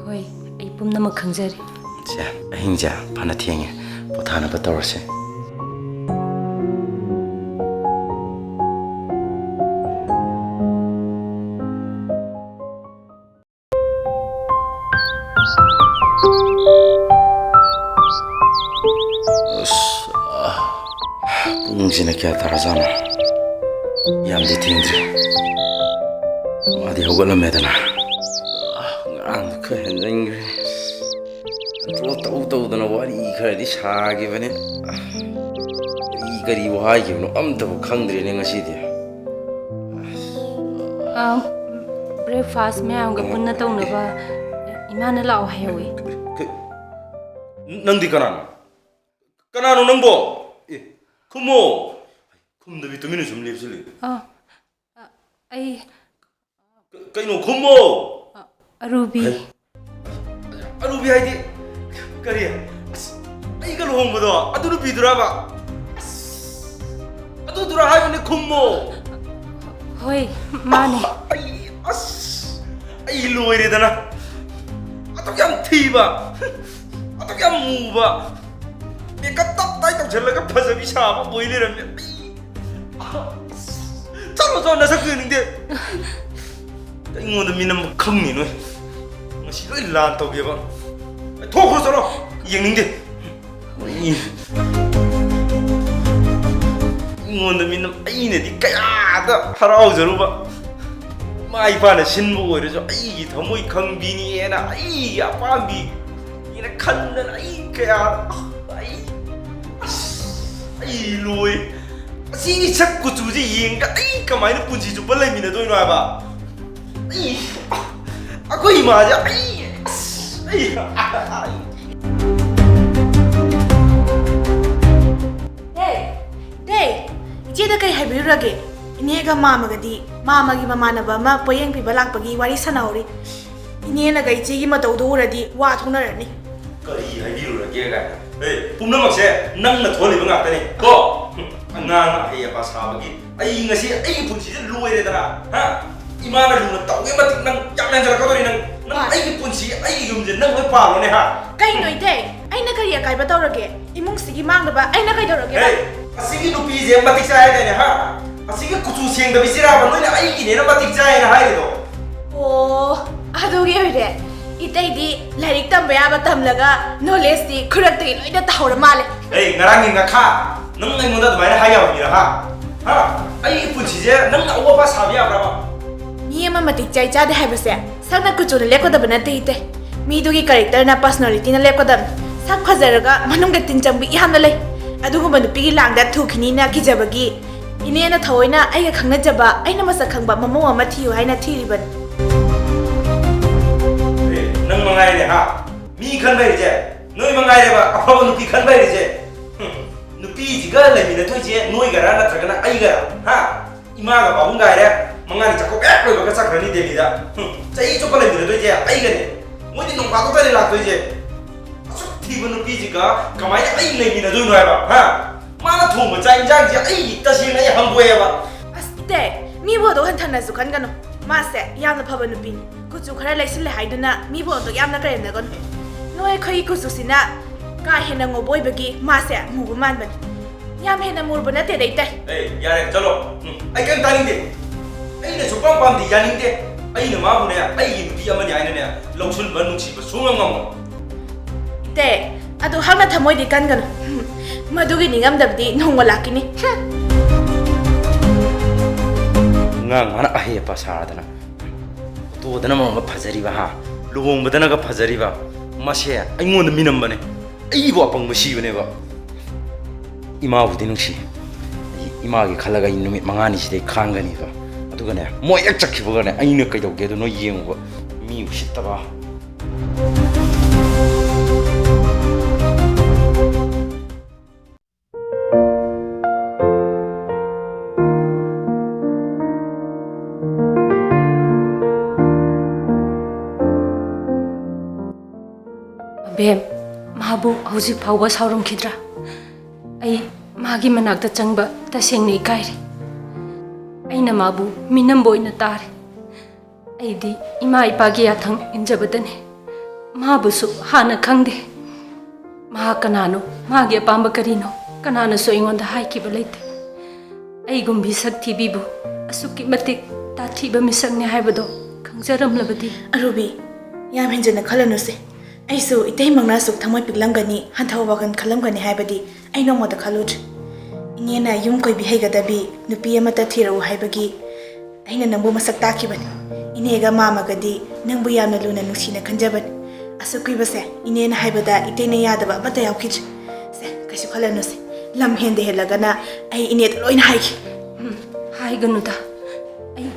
ꯍꯣꯏ, ꯑꯩ ꯄꯨꯝꯅꯃꯛ ꯈꯪꯖꯔꯦ꯫ ꯁꯦ, ꯑꯍꯤꯡꯁꯦ ꯐꯅ ꯊꯦꯡꯉꯦ, ꯄꯣꯊꯥꯅꯕ ꯇꯧꯔꯁꯦ꯫ ꯑꯁ, ꯑꯥ, ꯄꯨꯡꯁꯤꯅ ꯀꯌꯥ ꯇꯥꯔꯖꯥꯠꯅꯣ? ꯌꯥꯝꯗꯤ ꯊꯦꯡꯗ꯭ꯔꯤ꯫ ꯃꯥꯗꯤ ꯍꯧꯒꯠꯂꯝꯃꯦꯗꯅ꯫ ꯑꯥ, ꯉꯔꯥꯡꯗꯣ ꯈꯔ ꯍꯦꯟꯖꯟꯈ꯭ꯔꯦ꯫ ꯀꯟꯇ꯭ꯔꯣꯜ ꯇꯧ ꯇꯧꯗꯅ ꯋꯥꯔꯤ ꯈꯔꯗꯤ ꯁꯥꯈꯤꯕꯅꯤ꯫ ꯑꯥ, ꯀꯔꯤ ꯀꯔꯤꯕꯨ ꯍꯥꯏꯈꯤꯕꯅꯣ ꯑꯝꯇꯕꯨ ꯈꯪꯗ꯭ꯔꯦꯅꯦ ꯉꯁꯤꯗꯤ꯫ ꯑꯥ, breakfast ꯃꯌꯥꯝꯒ ꯄꯨꯟꯅ ꯇꯧꯅꯕ ꯏꯃꯥꯅ ꯂꯥꯛꯑꯣ ꯍꯥꯏꯍꯧꯋꯤ꯫ ꯀ-, ꯅꯪꯗꯤ ꯀꯅꯥꯅꯣ? ꯀꯅꯥꯅꯣ ꯅꯪꯕꯣ? ꯑꯦ, ꯈꯨꯝꯃꯣ꯫ ꯈꯨꯝꯗꯕꯤ ꯇꯨꯃꯤꯟꯅ ꯁꯨꯝ ꯂꯦꯞꯁꯤꯜꯂꯤ꯫ ꯑꯥ, ꯑ, ꯑꯩ ꯀ-, ꯀꯩꯅꯣ ꯈꯨꯝꯃꯣ? ꯑ, ꯑꯔꯨꯕꯤ꯫ ꯍꯩ꯫ ꯑꯔꯨꯕꯤ ꯍꯥꯏꯗꯤ ꯀꯔꯤ? ꯑꯁ, ꯑꯩꯒ ꯂꯨꯍꯣꯡꯕꯗꯣ ꯑꯗꯨ ꯅꯨꯄꯤꯗꯨꯔꯕ? ꯑꯁ, ꯑꯗꯨꯗꯨꯔ ꯍꯥꯏꯕꯅꯤ, ꯈꯨꯝꯃꯣ꯫ ꯍꯣꯏ, ꯃꯥꯅꯦ꯫ ꯑꯩ, ꯑꯁ, ꯑꯩ ꯂꯣꯏꯔꯦꯗꯅ꯫ ꯑꯗꯨꯛ ꯌꯥꯝ ꯊꯤꯕ, ꯑꯗꯨꯛ ꯌꯥꯝ ꯃꯨꯕ, ꯃꯦꯀꯞ ꯇꯞ ꯇꯥꯏ ꯇꯧꯁꯜꯂꯒ ꯐꯖꯕꯤ ꯁꯥꯕ ꯑꯣꯏ ꯂꯩꯔꯝꯃꯦ꯫ ꯑꯩ, ꯆꯠꯂꯣ, ꯆꯠꯂꯣ, ꯅꯁꯛꯇꯨ ꯌꯦꯡꯅꯤꯡꯗꯦ꯫ ꯑꯩꯉꯣꯟꯗ ꯃꯤꯅꯝꯕ ꯈꯪꯅꯤ ꯅꯣꯏ꯫ ꯉꯁꯤ ꯂꯣꯏ ꯂꯥꯟ ꯇꯧꯒꯦꯕ꯫ ꯊꯣꯛꯈ꯭ꯔꯣ, ꯆꯠꯂꯣ꯫ ꯌꯦꯡꯅꯤꯡꯗꯦ꯫ ꯑꯩꯉꯣꯟꯗ ꯃꯤꯅꯝ, ꯑꯩꯅꯗꯤ ꯀꯌꯥꯗ ꯍꯔꯥꯎꯖꯔꯨꯕ꯫ ꯏꯃꯥ ꯏꯄꯥꯅ ꯁꯤꯟꯕ ꯑꯣꯏꯔꯁꯨ ꯑꯩꯒꯤ ꯊꯃꯣꯏ ꯈꯪꯕꯤꯅꯤꯅ, ꯑꯩꯒꯤ ꯑꯄꯥꯝꯕꯤꯅ ꯈꯟꯗꯅ ꯑꯩ ꯀꯌꯥ, ꯑꯩ, ꯑꯁ, ꯑꯩ ꯂꯣꯏ꯫ ꯑꯁꯤꯒꯤ ꯁꯛ ꯀꯨꯆꯨꯁꯦ ꯌꯦꯡꯒ ꯑꯩ ꯀꯃꯥꯏꯅ ꯄꯨꯟꯁꯤ ꯆꯨꯞꯄ ꯂꯩꯃꯤꯟꯅꯗꯣꯏꯅꯣ ꯍꯥꯏꯕ? ꯑꯩ, ꯑꯩꯈꯣꯏ ꯏꯃꯥꯁꯦ ꯑꯩ, ꯑꯁ, ꯑꯩ, ꯗꯦ, ꯗꯦ, ꯏꯆꯦꯗ ꯀꯩ ꯍꯥꯏꯕꯤꯔꯨꯔꯒꯦ? ꯏꯅꯦꯒ ꯃꯥꯃꯒꯗꯤ ꯃꯥꯃꯒꯤ ꯃꯃꯥꯟꯅꯕ ꯑꯃ ꯄꯣꯌꯦꯡ ꯄꯤꯕ ꯂꯥꯛꯄꯒꯤ ꯋꯥꯔꯤ ꯁꯥꯟꯅꯍꯧꯔꯤ꯫ ꯏꯅꯦꯅꯒ ꯏꯆꯦꯒꯤ ꯃꯇꯧꯗꯣ ꯎꯔꯗꯤ ꯋꯥ ꯊꯣꯛꯅꯔꯅꯤ꯫ ꯀꯔꯤ ꯍꯥꯏꯕꯤꯔꯨꯔꯒꯦ ꯀꯥꯏꯅ? ꯑꯦ, ꯄꯨꯝꯅꯃꯛꯁꯦ ꯅꯪꯅ ꯊꯣꯛꯍꯜꯂꯤꯕ ꯉꯥꯛꯇꯅꯤ ꯀꯣ꯫ ꯑꯉꯥꯡ ꯑꯍꯩ ꯑꯄꯥ ꯁꯥꯕꯒꯤ ꯑꯩ ꯉꯁꯤ ꯑꯩꯒꯤ ꯄꯨꯟꯁꯤꯁꯦ ꯂꯣꯏꯔꯦꯗꯅ, ꯍꯥ? ꯏꯃꯥꯅ ꯂꯨꯅ ꯇꯧꯒꯦ ꯃꯇꯤꯛ ꯅꯪ ꯌꯥꯝ ꯍꯦꯟꯖꯜꯂꯛꯀꯗꯧꯔꯤ ꯅꯪ꯫ ꯅꯪ ꯑꯩꯒꯤ ꯄꯨꯟꯁꯤ, ꯑꯩꯒꯤ ꯌꯨꯝꯁꯦ ꯅꯪ ꯂꯣꯏ ꯄꯥꯜꯂꯣꯅꯦ, ꯍꯥ? ꯀꯩꯅꯣ ꯏꯇꯩ? ꯑꯩꯅ ꯀꯔꯤ ꯑꯀꯥꯏꯕ ꯇꯧꯔꯒꯦ? ꯏꯃꯨꯡꯁꯤꯒꯤ ꯃꯥꯡꯅꯕ ꯑꯩꯅ ꯀꯩꯗꯧꯔꯒꯦꯕ? ꯍꯦ, ꯑꯁꯤꯒꯤ ꯅꯨꯄꯤꯁꯦ ꯃꯇꯤꯛ ꯆꯥꯏ ꯍꯥꯏꯗꯥꯏꯅꯦ, ꯍꯥ? ꯑꯁꯤꯒꯤ ꯀꯨꯆꯨ ꯁꯦꯡꯗꯕꯤꯁꯤꯔꯥꯕ ꯅꯣꯏꯅ ꯑꯩꯒꯤꯅꯦꯅ ꯃꯇꯤꯛ ꯆꯥꯏꯅ ꯍꯥꯏꯔꯤꯗꯣ? ꯑꯣ, ꯑꯗꯨꯒꯤ ꯑꯣꯏꯔꯦ꯫ ꯏꯇꯩꯗꯤ ꯂꯥꯏꯔꯤꯛ ꯇꯝꯕ ꯌꯥꯕ ꯇꯝꯂꯒ knowledgeꯇꯤ ꯈꯨꯔꯛꯇꯒꯤ ꯂꯣꯏꯅ ꯇꯥꯍꯧꯔ ꯃꯥꯜꯂꯦ꯫ ꯑꯩ ꯉꯔꯥꯡꯒꯤ ꯉꯥꯈꯥ, ꯅꯪ ꯑꯩꯉꯣꯟꯗ ꯑꯗꯨꯃꯥꯏꯅ ꯍꯥꯏ ꯌꯥꯕ ꯃꯤꯔꯥ, ꯍꯥ? ꯍꯥ? ꯑꯩꯒꯤ ꯄꯨꯟꯁꯤꯁꯦ ꯅꯪꯅ ꯑꯋꯣꯠ ꯑꯄꯥ ꯁꯥꯕ ꯌꯥꯕ꯭ꯔꯕ? ꯃꯤ ꯑꯃ ꯃꯇꯤꯛ ꯆꯥꯏ ꯆꯥꯗꯦ ꯍꯥꯏꯕꯁꯦ ꯁꯛꯅ ꯀꯨꯆꯨꯅ ꯂꯦꯞꯀꯗꯕ ꯅꯠꯇꯦ ꯏꯇꯩ꯫ ꯃꯤꯗꯨꯒꯤ characterꯅ, personalityꯅ ꯂꯦꯞꯀꯗꯕꯅꯤ꯫ ꯁꯛ ꯐꯖꯔꯒ ꯃꯅꯨꯡꯗ ꯇꯤꯟ ꯆꯪꯕꯤ ꯌꯥꯝꯅ ꯂꯩ꯫ ꯑꯗꯨꯒꯨꯝꯕ ꯅꯨꯄꯤꯒꯤ ꯂꯥꯡꯗ ꯊꯨꯈꯤꯅꯤꯅ ꯀꯤꯖꯕꯒꯤ ꯏꯅꯦꯅ ꯊꯑꯣꯏꯅ ꯑꯩꯒ ꯈꯪꯅꯖꯕ, ꯑꯩꯅ ꯃꯁꯛ ꯈꯪꯕ ꯃꯃꯧ ꯑꯃ ꯊꯤꯌꯨ ꯍꯥꯏꯅ ꯊꯤꯔꯤꯕꯅꯤ꯫ ꯑꯦ, ꯅꯪ ꯃꯉꯥꯏꯔꯦ ꯍꯥ? ꯃꯤ ꯈꯟꯕ ꯍꯩꯔꯤꯁꯦ? ꯅꯣꯏ ꯃꯉꯥꯏꯔꯦꯕ ꯑꯐꯕ ꯅꯨꯄꯤ ꯈꯟꯕ ꯍꯩꯔꯤꯁꯦ? ꯍꯨꯝ, ꯅꯨꯄꯤꯁꯤꯒ ꯂꯩꯃꯤꯟꯅꯗꯣꯏꯁꯦ ꯅꯣꯏꯒꯔꯥ ꯅꯠꯇ꯭ꯔꯒꯅ ꯑꯩꯒꯔꯥ? ꯍꯥ? ꯏꯃꯥꯒ ꯄꯥꯕꯨꯡ ꯉꯥꯏꯔꯦ, ꯃꯉꯥꯅꯤ ꯆꯥꯛꯀꯧꯕ ꯍꯦꯛ ꯂꯣꯏꯕꯒ ꯆꯠꯈ꯭ꯔꯅꯤ ꯗꯦꯜꯂꯤꯗ꯫ ꯍꯨꯝ, ꯆꯍꯤ ꯆꯨꯞꯄ ꯂꯩꯃꯤꯟꯅꯗꯣꯏꯁꯦ ꯑꯩꯒꯅꯦ꯫ ꯃꯣꯏꯗꯤ ꯅꯣꯡ ꯐꯥꯗꯣꯛꯇꯅꯤ ꯂꯥꯛꯇꯣꯏꯁꯦ꯫ ꯑꯁꯨꯛ ꯊꯤꯕ ꯅꯨꯄꯤꯁꯤꯒ ꯀꯃꯥꯏꯅ ꯑꯩ ꯂꯩꯃꯤꯟꯅꯗꯣꯏꯅꯣ ꯍꯥꯏꯕ, ꯍꯥ? ꯃꯥꯅ ꯊꯣꯡꯕ ꯆꯥꯛ ꯏꯟꯖꯥꯡꯁꯦ ꯑꯩ ꯇꯁꯦꯡꯅ ꯑꯩ ꯍꯪꯒꯣꯏꯑꯦꯕ꯫ ꯑꯁ, ꯏꯇꯩ, ꯃꯤꯕꯨ ꯑꯗꯨꯛ ꯍꯟꯊꯅꯁꯨ ꯈꯟꯒꯅꯨ꯫ ꯃꯥꯁꯦ ꯌꯥꯝꯅ ꯐꯕ ꯅꯨꯄꯤꯅꯤ꯫ ꯀꯨꯆꯨ ꯈꯔ ꯂꯩꯁꯤꯜꯂꯦ ꯍꯥꯏꯗꯨꯅ ꯃꯤꯕꯨ ꯑꯗꯨꯛ ꯌꯥꯝꯅ ꯀꯔꯦꯝꯅꯒꯅꯨ꯫ ꯅꯣꯏ ꯑꯩꯈꯣꯏꯒꯤ ꯀꯨꯆꯨꯁꯤꯅ ꯀꯥ ꯍꯦꯟꯅ ꯉꯧꯕ ꯑꯣꯏꯕꯒꯤ ꯃꯥꯁꯦ ꯃꯨꯕ ꯃꯥꯟꯕꯅꯤ꯫ ꯌꯥꯝ ꯍꯦꯟꯅ ꯃꯨꯔꯕ ꯅꯠꯇꯦꯗ, ꯏꯇꯩ꯫ ꯑꯦ, ꯌꯥꯔꯦ, ꯆꯠꯂꯣ꯫ ꯎꯝ, ꯑꯩ ꯀꯔꯤꯝ ꯇꯥꯅꯤꯡꯗꯦ꯫ ꯑꯩꯅ ꯁꯨꯛꯄꯥꯝ ꯄꯥꯝꯗꯦ, ꯌꯥꯅꯤꯡꯗꯦ꯫ ꯑꯩꯅ ꯃꯥꯕꯨꯅꯦ, ꯑꯩꯒꯤ ꯅꯨꯄꯤ ꯑꯃꯅꯤ ꯍꯥꯏꯅꯅꯦ ꯂꯧꯁꯤꯟꯕ ꯅꯨꯡꯁꯤꯕ ꯁꯨꯡꯉꯝ ꯉꯝꯃꯣꯏ꯫ ꯏꯇꯩ, ꯑꯗꯨ ꯍꯛꯅ ꯊꯃꯣꯏꯗꯤ ꯀꯟꯒꯅꯨ꯫ ꯃꯗꯨꯒꯤ ꯅꯤꯡꯉꯝꯗꯕꯗꯤ ꯅꯣꯡꯃ ꯂꯥꯛꯈꯤꯅꯤ꯫ ꯑꯉꯥꯡ ꯃꯥꯅ ꯑꯍꯩ ꯑꯄꯥ ꯁꯥꯗꯅ, ꯐꯣꯇꯣꯗꯅ ꯃꯔꯣꯟ ꯑꯃ ꯐꯖꯔꯤꯕ, ꯍꯥ? ꯂꯨꯍꯣꯡꯕꯗꯅꯒ ꯐꯖꯔꯤꯕ꯫ ꯃꯁꯦ ꯑꯩꯉꯣꯟꯗ ꯃꯤꯅꯝꯕꯅꯦ꯫ ꯑꯩꯕꯨ ꯑꯄꯪꯕ ꯁꯤꯕꯅꯦꯕ꯫ ꯏꯃꯥꯕꯨꯗꯤ ꯅꯨꯡꯁꯤ꯫ ꯑꯩ ꯏꯃꯥꯒꯤ ꯈꯜꯂꯒ ꯑꯩ ꯅꯨꯃꯤꯠ ꯃꯉꯥꯅꯤꯁꯤꯗꯤ ꯑꯩ ꯈꯥꯡꯒꯅꯤꯕ꯫ ꯑꯗꯨꯒꯅꯦ, ꯃꯣꯏ ꯍꯦꯛ ꯆꯠꯈꯤꯕꯒꯅꯦ, ꯑꯩꯅ ꯀꯩꯗꯧꯒꯦꯗꯣ ꯅꯣꯏ ꯌꯦꯡꯉꯨꯕ꯫ ꯃꯤ ꯎꯁꯤꯠꯇꯕ꯫ ꯑꯕꯦꯝ, ꯃꯥꯕꯨ ꯍꯧꯖꯤꯛ ꯐꯥꯎꯕ ꯁꯥꯎꯔꯝꯈꯤꯗ꯭ꯔꯥ? ꯑꯩ ꯃꯥꯒꯤ ꯃꯅꯥꯛꯇ ꯆꯪꯕ ꯇꯁꯦꯡꯅ ꯏꯀꯥꯏꯔꯦ꯫ ꯑꯩꯅ ꯃꯥꯕꯨ ꯃꯤꯅꯝꯕ ꯑꯣꯏꯅ ꯇꯥꯔꯦ꯫ ꯑꯩꯗꯤ ꯏꯃꯥ ꯏꯄꯥꯒꯤ ꯌꯥꯊꯪ ꯏꯟꯖꯕꯗꯅꯤ꯫ ꯃꯥꯕꯨꯁꯨ ꯍꯥꯟꯅ ꯈꯪꯗꯦ꯫ ꯃꯍꯥꯛ ꯀꯅꯥꯅꯣ, ꯃꯥꯒꯤ ꯑꯄꯥꯝꯕ ꯀꯔꯤꯅꯣ, ꯀꯅꯥꯅꯁꯨ ꯑꯩꯉꯣꯟꯗ ꯍꯥꯏꯈꯤꯕ ꯂꯩꯇꯦ꯫ ꯑꯩꯒꯨꯝꯕꯤ ꯁꯛ ꯊꯤꯕꯤꯕꯨ ꯑꯁꯨꯛꯀꯤ ꯃꯇꯤꯛ ꯇꯥꯊꯤꯕ ꯃꯤꯁꯛꯅꯤ ꯍꯥꯏꯕꯗꯣ ꯈꯪꯖꯔꯝꯂꯕꯗꯤ꯫ ꯑꯔꯨꯕꯤ, ꯌꯥꯝ ꯍꯦꯟꯖꯟꯅ ꯈꯜꯂꯅꯨꯁꯦ꯫ ꯑꯩꯁꯨ ꯏꯇꯩꯃꯛꯅ ꯑꯁꯨꯛ ꯊꯃꯣꯏ ꯄꯤꯛꯂꯝꯒꯅꯤ, ꯍꯟꯊꯕ ꯋꯥꯈꯜ ꯈꯜꯂꯝꯒꯅꯤ ꯍꯥꯏꯕꯗꯤ ꯑꯩ ꯅꯣꯡꯃꯇ ꯈꯜꯂꯨꯗ꯭ꯔꯤ꯫ ꯏꯅꯦꯅ ꯌꯨꯝ ꯀꯣꯏꯕꯤ ꯍꯩꯒꯗꯕꯤ ꯅꯨꯄꯤ ꯑꯃꯠꯇ ꯊꯤꯔꯛꯎ ꯍꯥꯏꯕꯒꯤ ꯑꯩꯅ ꯅꯪꯕꯨ ꯃꯁꯛ ꯇꯥꯛꯈꯤꯕꯅꯤ꯫ ꯏꯅꯦꯒ ꯃꯥꯃꯒꯗꯤ ꯅꯪꯕꯨ ꯌꯥꯝꯅ ꯂꯨꯅ ꯅꯨꯡꯁꯤꯅ ꯈꯟꯖꯕꯅꯤ꯫ ꯑꯁꯨꯛ ꯀꯨꯏꯕꯁꯦ ꯏꯅꯦꯅ ꯍꯥꯏꯕꯗ ꯏꯇꯩꯅ ꯌꯥꯗꯕ ꯑꯃꯠꯇ ꯌꯥꯎꯈꯤꯗ꯭ꯔꯤ꯫ ꯁꯦ, ꯀꯩꯁꯨ ꯈꯜꯂꯅꯨꯁꯦ꯫ ꯂꯝ ꯍꯦꯟꯗ ꯍꯦꯜꯂꯒꯅ ꯑꯩ ꯏꯅꯦꯗ ꯂꯣꯏꯅ ꯍꯥꯏꯈꯤ꯫ ꯎꯝ, ꯍꯥꯏꯒꯅꯨꯗ꯫ ꯑꯩ,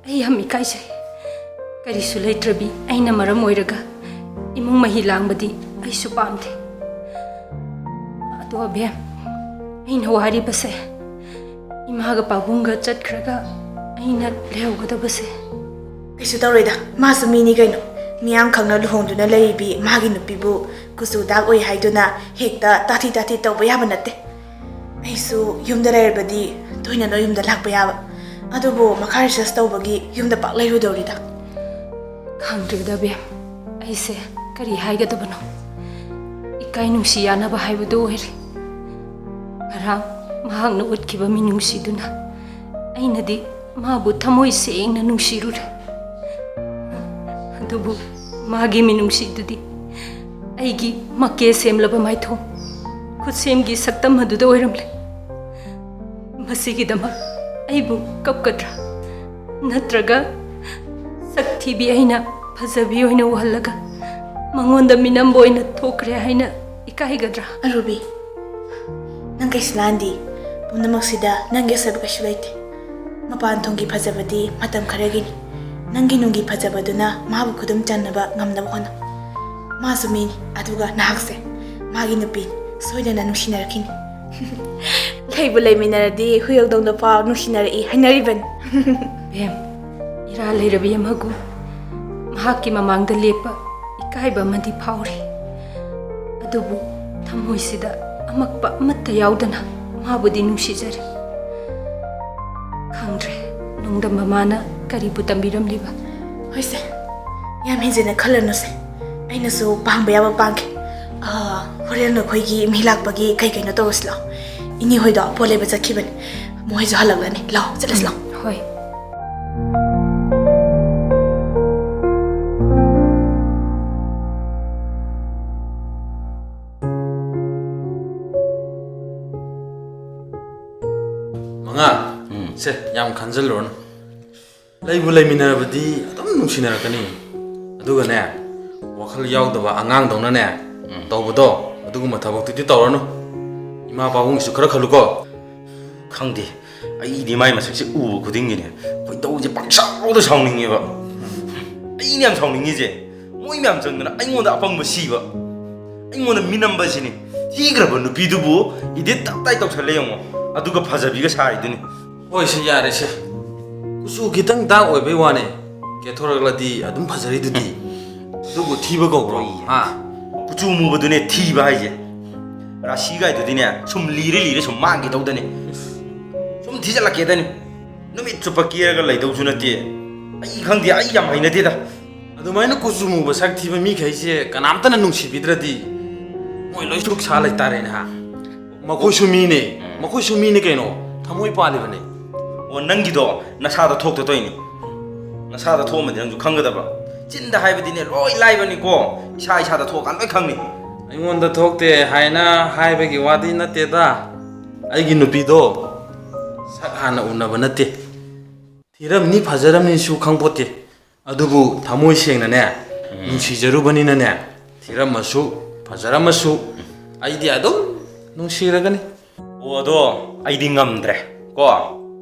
ꯑꯩ ꯌꯥꯝ ꯏꯀꯥꯏꯖꯩ꯫ ꯀꯔꯤꯁꯨ ꯂꯩꯇ꯭ꯔꯕꯤ ꯑꯩꯅ ꯃꯔꯝ ꯑꯣꯏꯔꯒ ꯏꯃꯨꯡ ꯃꯍꯤ ꯂꯥꯡꯕꯗꯤ ꯑꯩꯁꯨ ꯄꯥꯝꯗꯦ꯫ ꯑꯗꯣ ꯑꯕꯦꯝ, ꯑꯩꯅ ꯋꯥꯔꯤꯕꯁꯦ, ꯏꯃꯥꯒ ꯄꯥꯕꯨꯡꯒ ꯆꯠꯈ꯭ꯔꯒ ꯑꯩꯅ ꯂꯩꯍꯧꯒꯗꯕꯁꯦ꯫ ꯀꯩꯁꯨ ꯇꯧꯔꯣꯏꯗ, ꯃꯥꯁꯨ ꯃꯤꯅꯤ ꯀꯩꯅꯣ꯫ ꯃꯤꯌꯥꯝ ꯈꯪꯅ ꯂꯨꯍꯣꯡꯗꯨꯅ ꯂꯩꯔꯤꯕꯤ ꯃꯥꯒꯤ ꯅꯨꯄꯤꯕꯨ ꯀꯨꯆꯨ ꯗꯥꯛ ꯑꯣꯏ ꯍꯥꯏꯗꯨꯅ ꯍꯦꯛꯇ ꯇꯥꯊꯤ ꯇꯥꯊꯤ ꯇꯧꯕ ꯌꯥꯕ ꯅꯠꯇꯦ꯫ ꯑꯩꯁꯨ ꯌꯨꯝꯗ ꯂꯩꯔꯕꯗꯤ ꯇꯣꯏꯅ ꯅꯣꯏ ꯌꯨꯝꯗ ꯂꯥꯛꯄ ꯌꯥꯕ꯫ ꯑꯗꯨꯕꯨ ꯃꯈꯥ ꯔꯤꯁꯔꯁ ꯇꯧꯕꯒꯤ ꯌꯨꯝꯗ ꯄꯥꯛ ꯂꯩꯔꯨꯗꯧꯔꯤꯗ꯫ ꯈꯪꯗ꯭ꯔꯦꯗ ꯕꯦꯝ, ꯑꯩꯁꯦ ꯀꯔꯤ ꯍꯥꯏꯒꯗꯕꯅꯣ꯫ ꯏꯀꯥꯏ ꯅꯨꯡꯁꯤ ꯌꯥꯅꯕ ꯍꯥꯏꯕꯗꯨ ꯑꯣꯏꯔꯦ꯫ ꯉꯔꯥꯡ ꯃꯍꯥꯛꯅ ꯎꯠꯈꯤꯕ ꯃꯤꯅꯨꯡꯁꯤꯗꯨꯅ ꯑꯩꯅꯗꯤ ꯃꯥꯕꯨ ꯊꯃꯣꯏ ꯁꯦꯡꯅ ꯅꯨꯡꯁꯤꯔꯨꯔꯦ꯫ ꯑꯗꯨꯕꯨ ꯃꯥꯒꯤ ꯃꯤꯅꯨꯡꯁꯤꯗꯨꯗꯤ ꯑꯩꯒꯤ ꯃꯀꯦ ꯁꯦꯝꯂꯕ ꯃꯥꯏꯊꯣꯡ, ꯈꯨꯠꯁꯦꯝꯒꯤ ꯁꯛꯇꯝ ꯑꯗꯨꯗ ꯑꯣꯏꯔꯝꯂꯦ꯫ ꯃꯁꯤꯒꯤꯗꯃꯛ ꯑꯩꯕꯨ ꯀꯞꯀꯗ꯭ꯔꯥ? ꯅꯠꯇ꯭ꯔꯒ ꯁꯛ ꯊꯤꯕꯤ ꯑꯩꯅ ꯐꯖꯕꯤ ꯑꯣꯏꯅ ꯎꯍꯜꯂꯒ ꯃꯉꯣꯟꯗ ꯃꯤꯅꯝꯕ ꯑꯣꯏꯅ ꯊꯣꯛꯈ꯭ꯔꯦ ꯍꯥꯏꯅ ꯏꯀꯥꯏꯒꯗ꯭ꯔꯥ? ꯑꯔꯨꯕꯤ, ꯅꯪ ꯀꯩꯁꯨ ꯂꯥꯟꯗꯤ꯫ ꯄꯨꯝꯅꯃꯛꯁꯤꯗ ꯅꯪꯒꯤ ꯑꯁꯣꯏꯕ ꯀꯩꯁꯨ ꯂꯩꯇꯦ꯫ ꯃꯄꯥꯟ ꯊꯣꯡꯒꯤ ꯐꯖꯕꯗꯤ ꯃꯇꯝ ꯈꯔꯒꯤꯅꯤ꯫ ꯅꯪꯒꯤ ꯅꯨꯡꯒꯤ ꯐꯖꯕꯗꯨꯅ ꯃꯥꯕꯨ ꯈꯨꯗꯨꯝ ꯆꯟꯅꯕ ꯉꯝꯅꯕ ꯍꯣꯠꯅꯧ꯫ ꯃꯥꯁꯨ ꯃꯤꯅꯤ, ꯑꯗꯨꯒ ꯅꯍꯥꯛꯁꯦ ꯃꯥꯒꯤ ꯅꯨꯄꯤꯅꯤ꯫ ꯁꯣꯏꯗꯅ ꯅꯨꯡꯁꯤꯅꯔꯛꯈꯤꯅꯤ꯫ ꯂꯩꯕꯨ ꯂꯩꯃꯤꯟꯅꯔꯗꯤ ꯍꯨꯏ ꯍꯧꯗꯣꯡꯗ ꯐꯥꯎ ꯅꯨꯡꯁꯤꯅꯔꯛꯏ ꯍꯥꯏꯅꯔꯤꯕꯅꯤ꯫ ꯕꯦꯝ, ꯏꯔꯥ ꯂꯩꯔꯕꯤ ꯑꯃꯒꯨꯝ ꯃꯍꯥꯛꯀꯤ ꯃꯃꯥꯡꯗ ꯂꯦꯞꯄ ꯏꯀꯥꯏꯕ ꯑꯃꯗꯤ ꯐꯥꯎꯔꯤ꯫ ꯑꯗꯨꯕꯨ ꯊꯃꯣꯏꯁꯤꯗ ꯑꯃꯛꯄ ꯑꯃꯠꯇ ꯌꯥꯎꯗꯅ ꯃꯥꯕꯨꯗꯤ ꯅꯨꯡꯁꯤꯖꯔꯤ꯫ ꯈꯪꯗ꯭ꯔꯦ, ꯅꯣꯡꯗꯝꯕ ꯃꯥꯅ ꯀꯔꯤꯕꯨ ꯇꯝꯕꯤꯔꯝꯂꯤꯕ? ꯍꯣꯏꯁꯦ, ꯌꯥꯝ ꯍꯦꯟꯖꯤꯟꯅ ꯈꯜꯂꯅꯨꯁꯦ꯫ ꯑꯩꯅꯁꯨ ꯄꯥꯡꯕ ꯌꯥꯕ ꯄꯥꯡꯒꯦ꯫ ꯑꯥ, ꯍꯣꯔꯦꯟ ꯅꯈꯣꯏꯒꯤ ꯃꯤ ꯂꯥꯛꯄꯒꯤ ꯀꯩ ꯀꯩꯅꯣ ꯇꯧꯔꯁꯤ ꯂꯥꯛꯑꯣ꯫ ꯏꯅꯦ ꯍꯣꯏꯗꯣ ꯄꯣꯠ ꯂꯩꯕ ꯆꯠꯈꯤꯕꯅꯤ꯫ ꯃꯣꯏꯁꯨ ꯍꯜꯂꯛꯂꯅꯤ꯫ ꯂꯥꯛꯑꯣ, ꯆꯠꯂꯁꯤ ꯂꯥꯛꯑꯣ꯫ ꯍꯣꯏ꯫ ꯃꯉꯥ, ꯎꯝ꯫ ꯁꯦ, ꯌꯥꯝ ꯈꯟꯖꯜꯂꯨꯔꯅꯨ꯫ ꯂꯩꯕꯨ ꯂꯩꯃꯤꯟꯅꯔꯕꯗꯤ ꯑꯗꯨꯝ ꯅꯨꯡꯁꯤꯅꯔꯛꯀꯅꯤ꯫ ꯑꯗꯨꯒꯅꯦ, ꯋꯥꯈꯜ ꯌꯥꯎꯗꯕ ꯑꯉꯥꯡꯗꯧꯅꯅꯦ, ꯎꯝ꯫ ꯇꯧꯕꯗꯣ, ꯑꯗꯨꯒꯨꯝꯕ ꯊꯕꯛꯇꯨꯗꯤ ꯇꯧꯔꯅꯨ꯫ ꯏꯃꯥ ꯄꯥꯕꯨꯡꯒꯤꯁꯨ ꯈꯔ ꯈꯜꯂꯨꯀꯣ꯫ ꯈꯪꯗꯦ, ꯑꯩꯗꯤ ꯃꯥꯏ ꯃꯁꯛꯁꯦ ꯎꯕ ꯈꯨꯗꯤꯡꯒꯤꯅꯦ, ꯈꯣꯏꯗꯧꯁꯦ ꯄꯪꯁꯥꯎꯗ ꯁꯥꯎꯅꯤꯡꯉꯦꯕ꯫ ꯑꯩꯅ ꯌꯥꯝ ꯁꯥꯎꯅꯤꯡꯉꯤꯁꯦ, ꯃꯣꯏ ꯃꯌꯥꯝ ꯆꯪꯗꯅ ꯑꯩꯉꯣꯟꯗ ꯑꯄꯪꯕ ꯁꯤꯕ, ꯑꯩꯉꯣꯟꯗ ꯃꯤꯅꯝꯕꯁꯤꯅꯤ꯫ ꯊꯤꯈ꯭ꯔꯕ ꯅꯨꯄꯤꯗꯨꯕꯨ edit ꯇꯞ ꯇꯥꯏ ꯇꯧꯁꯜꯂꯦ ꯌꯦꯡꯉꯣ, ꯑꯗꯨꯒ ꯐꯖꯕꯤꯒ ꯁꯥꯔꯤꯗꯨꯅꯤ꯫ ꯍꯣꯏ, ꯁꯤ ꯌꯥꯔꯦ, ꯁꯤ ꯀꯨꯆꯨ ꯈꯤꯇꯪ dark ꯑꯣꯏꯕꯩ ꯋꯥꯅꯦ, ꯀꯦꯊꯣꯔꯛꯂꯗꯤ ꯑꯗꯨꯝ ꯐꯖꯔꯤꯗꯨꯗꯤ꯫ ꯑꯗꯨꯕꯨ ꯊꯤꯕ ꯀꯧꯕ꯭ꯔꯣ? ꯍꯣꯏ꯫ ꯍꯥ? ꯀꯨꯆꯨ ꯃꯨꯕꯗꯨꯅꯦ ꯊꯤꯕ ꯍꯥꯏꯁꯦ꯫ ꯔꯥꯁꯤꯒꯥꯏꯗꯨꯗꯤꯅꯦ, ꯁꯨꯝ ꯂꯤꯔ ꯂꯤꯔ ꯁꯨꯝ ꯃꯥꯡꯈꯤꯗꯧꯗꯅꯦ꯫ ꯁꯨꯝ ꯊꯤꯖꯤꯜꯂꯛꯀꯦꯗꯅꯤ꯫ ꯅꯨꯃꯤꯠ ꯆꯨꯞꯄ ꯀꯦꯔꯒ ꯂꯩꯗꯧꯁꯨ ꯅꯠꯇꯦ꯫ ꯑꯩ ꯈꯪꯗꯦ, ꯑꯩ ꯌꯥꯝ ꯍꯩꯅꯗꯦꯗ꯫ ꯑꯗꯨꯃꯥꯏꯅ ꯀꯨꯆꯨ ꯃꯨꯕ ꯁꯛ ꯊꯤꯕ ꯃꯤꯈꯩꯁꯦ ꯀꯅꯥꯝꯇꯅ ꯅꯨꯡꯁꯤꯕꯤꯗ꯭ꯔꯗꯤ ꯃꯣꯏ ꯂꯣꯏ ꯁꯔꯨꯛ ꯁꯥ ꯂꯩꯇꯥꯔꯦꯅꯦ, ꯍꯥ? ꯃꯈꯣꯏꯁꯨ ꯃꯤꯅꯦ, ꯎꯝ꯫ ꯃꯈꯣꯏꯁꯨ ꯃꯤꯅꯦ ꯀꯩꯅꯣ, ꯊꯃꯣꯏ ꯄꯥꯜꯂꯤꯕꯅꯦ꯫ ꯑꯣ, ꯅꯪꯒꯤꯗꯣ ꯅꯁꯥꯗ ꯊꯣꯛꯇ ꯇꯧꯏꯅꯦ꯫ ꯅꯁꯥꯗ ꯊꯣꯛꯑꯝꯃꯗꯤ ꯅꯪꯁꯨ ꯈꯪꯒꯗꯕ꯫ ꯆꯤꯟꯗ ꯍꯥꯏꯕꯗꯤꯅꯦ ꯂꯣꯏ ꯂꯥꯏꯕꯅꯤꯀꯣ, ꯏꯁꯥ ꯏꯁꯥꯗ ꯊꯣꯛꯑꯀꯥꯟꯗ ꯂꯣꯏ ꯈꯪꯅꯤ꯫ ꯑꯩꯉꯣꯟꯗ ꯊꯣꯛꯇꯦ ꯍꯥꯏꯅ ꯍꯥꯏꯕꯒꯤ ꯋꯥꯗꯤ ꯅꯠꯇꯦꯗ꯫ ꯑꯩꯒꯤ ꯅꯨꯄꯤꯗꯣ ꯁꯛ ꯍꯥꯟꯅ ꯎꯅꯕ ꯅꯠꯇꯦ꯫ ꯊꯤꯔꯝꯅꯤ ꯐꯖꯔꯝꯅꯤꯁꯨ ꯈꯪꯄꯣꯠꯇꯦ꯫ ꯑꯗꯨꯕꯨ ꯊꯃꯣꯏ ꯁꯦꯡꯅꯅꯦ, ꯎꯝ꯫ ꯅꯨꯡꯁꯤꯖꯔꯨꯕꯅꯤꯅꯅꯦ, ꯊꯤꯔꯝꯃꯁꯨ ꯐꯖꯔꯝꯃꯁꯨ ꯑꯩꯗꯤ ꯑꯗꯨꯝ ꯅꯨꯡꯁꯤꯔꯒꯅꯤ꯫ ꯑꯣ, ꯑꯗꯣ ꯑꯩꯗꯤ ꯉꯝꯗ꯭ꯔꯦ ꯀꯣ꯫